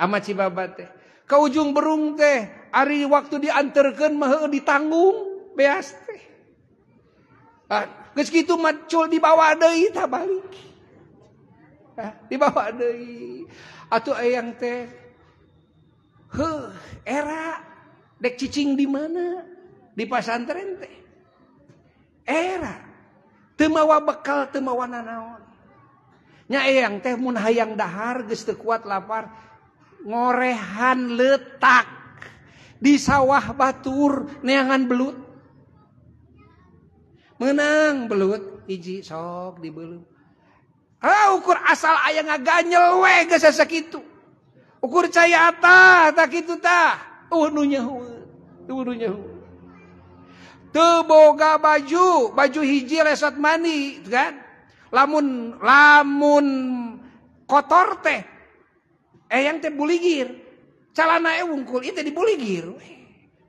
Ama Cibabat teh. Ka Ujung Berung teh ari waktu dianterkeun mah heueuh ditanggung beas teh. Ah, geus kitu macul dibawa deui tah balik. Ah, dibawa deui. Atuh eyang teh heuh era dek cicing di mana? Di pasantren teh. Era teu mawa bekal teu mawa nanaon. Nya eyang teh mun hayang dahar geus teu kuat lapar ngorehan letak di sawah batur neangan belut. Menang belut hiji sok dibeuleum. Ah ukur asal aya ngaganyel we geus sakitu. Ukur cai atah tah kitu tah. Nu nyaho. Nu nyaho. Teu boga baju, baju hiji lesot mandi kan. Lamun lamun kotor teh eyang teh buligir. Calana wungkul ieu teh dibuligir we.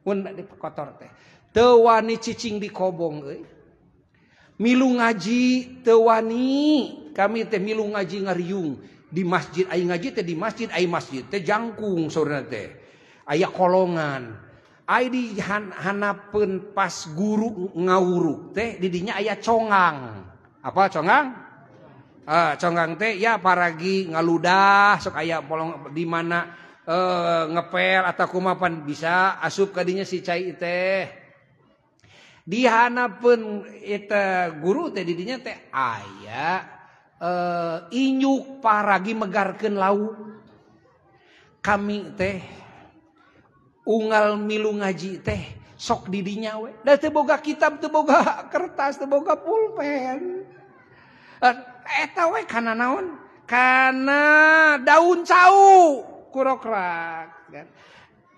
Mun kotor teh. Teu wani cicing di kobong euy. Milu ngaji teu wani, kami teh milu ngaji ngariung di masjid, ai ngaji teh di masjid, ai masjid teh jangkung saurna teh. Aya kolongan. Ai di hanapeun pas guru ngawuruk teh di dinya aya congang. Apa congang? Congang teh ya paragi ngaludah sok aya polong di mana ngepel atau kumaha pan bisa asup ka dinya si cai teh. Dihanapeun eta guru teh di dinya teh aya inyuk paragi megarkeun lauk. Kami teh unggal milu ngaji teh sok di dinya we. Da teu boga kitab, teu boga kertas, teu boga pulpen. Eta we kana naon? Kana daun cau kurokrak kan.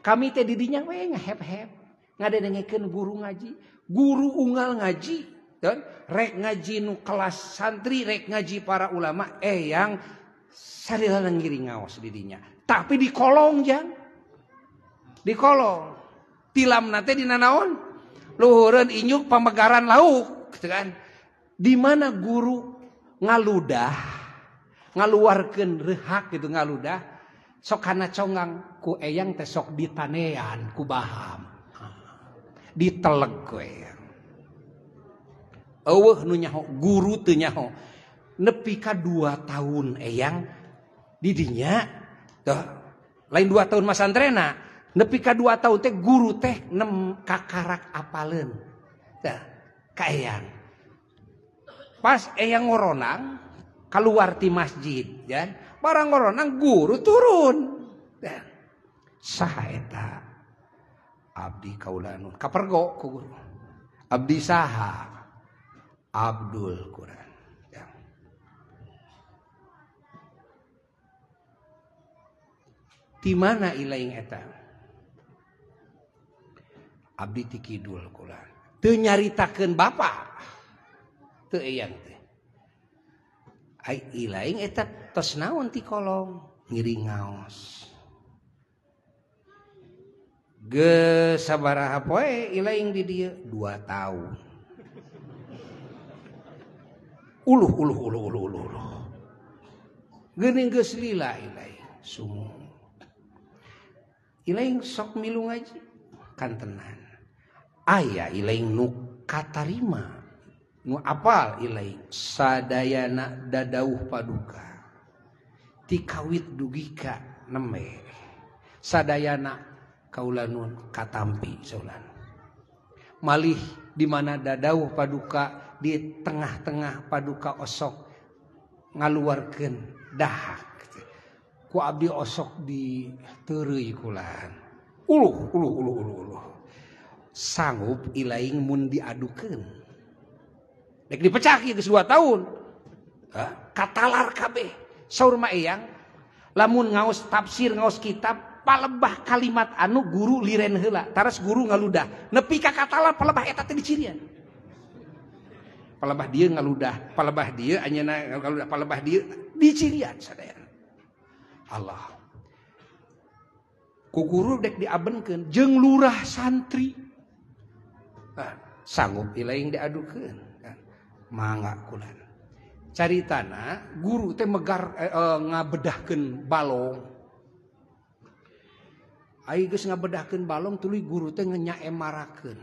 Kami teh di dinya we ngahep-hep ngadengekeun guru ngaji. Guru unggal ngaji dan rek ngaji nu kelas santri, rek ngaji para ulama yang salila ngiring ngaos di dinya. Tapi di kolong jang. Di kolong. Tilamna teh dina naon? Luhureun inyuk pamegaran lauk gitu kan. Di mana guru ngaludah Ngaluarkeun rehak gitu ngaludah sok kana conggang ku eyang teh sok ditanean ku baham. Diteleg ku eyang. Eueuh nu nyaho, guru teu nyaho. Nepi ka 2 tahun eyang di dinya tuh lain 2 tahun masantrena, nepi ka 2 tahun teh guru teh nem kakarak apaleun. Tah ka eyang. Pas eyang ngoronang keluar ti masjid ya. Barang ngoronang guru turun. Tah saha eta? Abdi kaula nun kapergo ku guru. Abdi saha? Abdul Quran. Ya. Di mana ilaing eta? Abdi ti kidul kula. Teu nyaritakeun bapa. Teu eyang teh. Ai ilaing eta tos naon ti kolong ngiring ngaos. Geus sabaraha poe ilaing di dieu 2 tahun. Uluh uluh uluh uluh uluh uluh. Geuning geus lila ilaing sumuh. Ilaing sok milu ngaji kantenan. Aya ilaing nu katarima, nu apal ilaing sadayana dadauh paduka. Ti kawit dugi ka nembe. Sadayana kaula nun katampi saulan. Malih di mana dadauh paduka di tengah-tengah paduka osok ngaluarkeun dahak. Ku abdi osok di teureui kulan. Uluh uluh uluh uluh uluh. Sanggup ilaing mun diadukeun. Dek dipecah geus 2 tahun. Katalar kabeh. Saur ma eyang lamun ngaos tafsir ngaos kitab palebah kalimat anu guru liren heula, taras guru ngaludah. Nepi ka katalar palebah eta teh dicirian. Palebah dieu ngaludah, palebah dieu anjeunna ngaludah, palebah dieu dicirian sadayana. Allah. Ku guru dek diabenkeun jeung lurah santri. Nah, sanggup ilaing diadukeun kan. Mangga kulan. Caritana guru teh megar ngabedahkeun balong. Ai geus ngabedahkeun balong tuluy guru teh nyaemarakeun.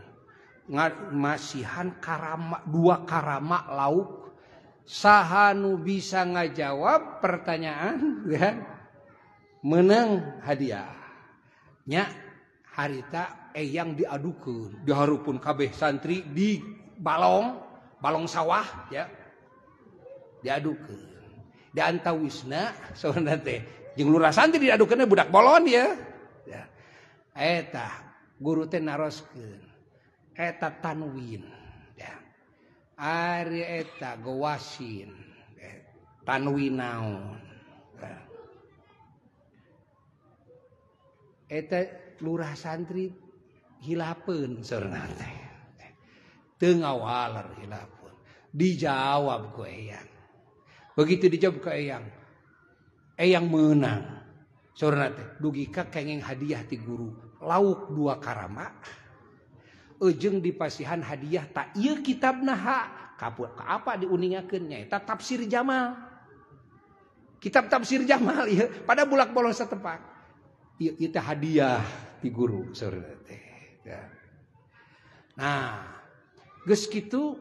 Masihan karama 2 karama lauk. Saha nu bisa ngajawab pertanyaan ya, menang hadiah. Nya harita eyang diadukeun diharupun kabeh santri di balong, balong sawah ya. Diadukeun. Di antawisna saurna teh jeung lurah santri diadukeunna budak bolon ya. Ya. Eta guru teh naroskeun eta tanwin ya. Ari eta gowasin tanwin naon. Ya. Eta lurah santri hilapeun saurna teh. Teu ngawaler hilapeun. Dijawab ku eyang. Begitu dijawab ku eyang, eyang menang. Saurna teh dugi ka kenging hadiah ti guru. Lauk 2 karama. Ejeng dipasihan hadiah tak ieu kitabna ha. Ka apa diuningakeun nyaeta tafsir Jamal. Kitab tafsir Jamal ieu pada bulak bolong satepak. Ieu teh hadiah ti guru saurna teh. Ya. Nah, geus kitu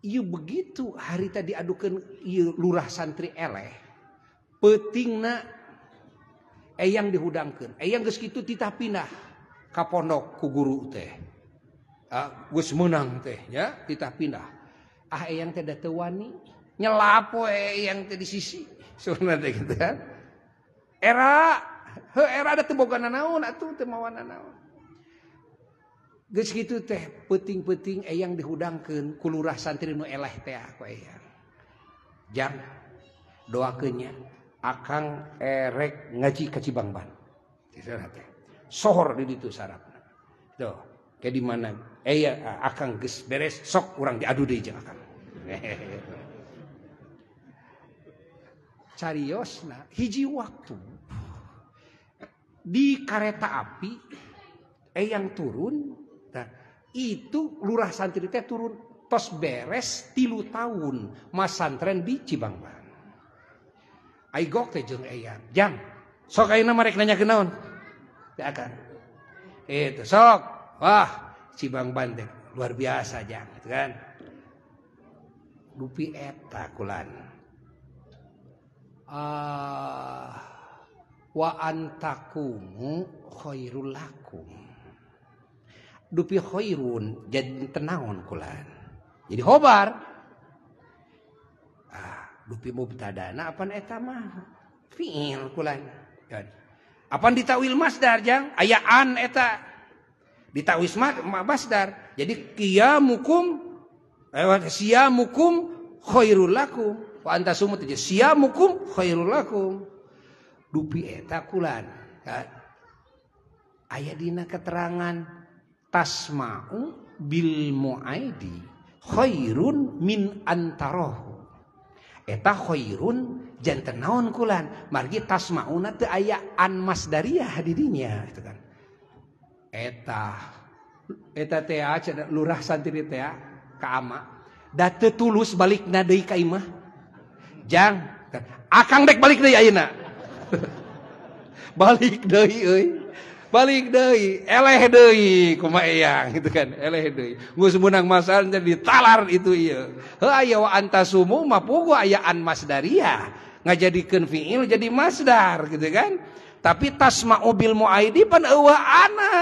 ieu begitu harita diadukeun ieu lurah santri eleh. Peutingna eyang dihudangkeun. Eyang geus kitu titah pindah ka pondok ku guru teh. Geus meunang teh nya titah pindah. Ah eyang teh da teu wani nyelap we eyang teh di sisi. Saurna teh kitu kan. Era heuh era da teu boga nanaon atuh teu mawa nanaon. Geus kitu teh peuting-peuting eyang dihudangkeun ku lurah santri nu eleh teh ku eyang. Jang doakeun nya akang erek ngaji ka Cibangban. Teh. Sohor di ditu sarapna. Tuh, kayak di mana akang geus beres sok urang diadu deui jeung akang. Cariosna hiji waktu di kereta api eyang turun, nah, itu lurah santri teh turun tos beres 3 tahun masantren di Cibangban. Aigok teh jeung eyang. Jang, sok ayeuna mah rek nanyakeun naon? Teu akan. Itu sok. Wah, Cibang Bandeng luar biasa jang, gitu kan. Dupi eta kulan. Wa antakumu khairul lakum. Dupi khairun jadi tenaon kulan. Jadi khobar. Dupi mubtadana apan eta mah fi'il kulan. Apan ditawil masdar jang aya an eta. Ditawil masdar. Jadi qiyamukum siyamukum khairul lakum wa antasumu teh siyamukum khairul lakum. Dupi eta kulan. Aya dina keterangan tasma'u bil muaidi khairun min antarahu. Eta khairun janten naon kulan margi tasmauna teu aya an masdariyah di dinya gitu kan. Eta eta teh lurah santri teh ka ama da teu tulus balikna deui ka imah. Jang akang dek balik deui ayeuna. Balik deui euy. Balik deui, eleh deui kumaha eyang gitu kan, eleh deui. Geus meunang masalah jadi talar itu ieu. Heuh aya wa antasumu mah puguh aya an masdariyah, ngajadikeun fiil jadi masdar gitu kan. Tapi tasma'u bil muaidi pan eueuh ana.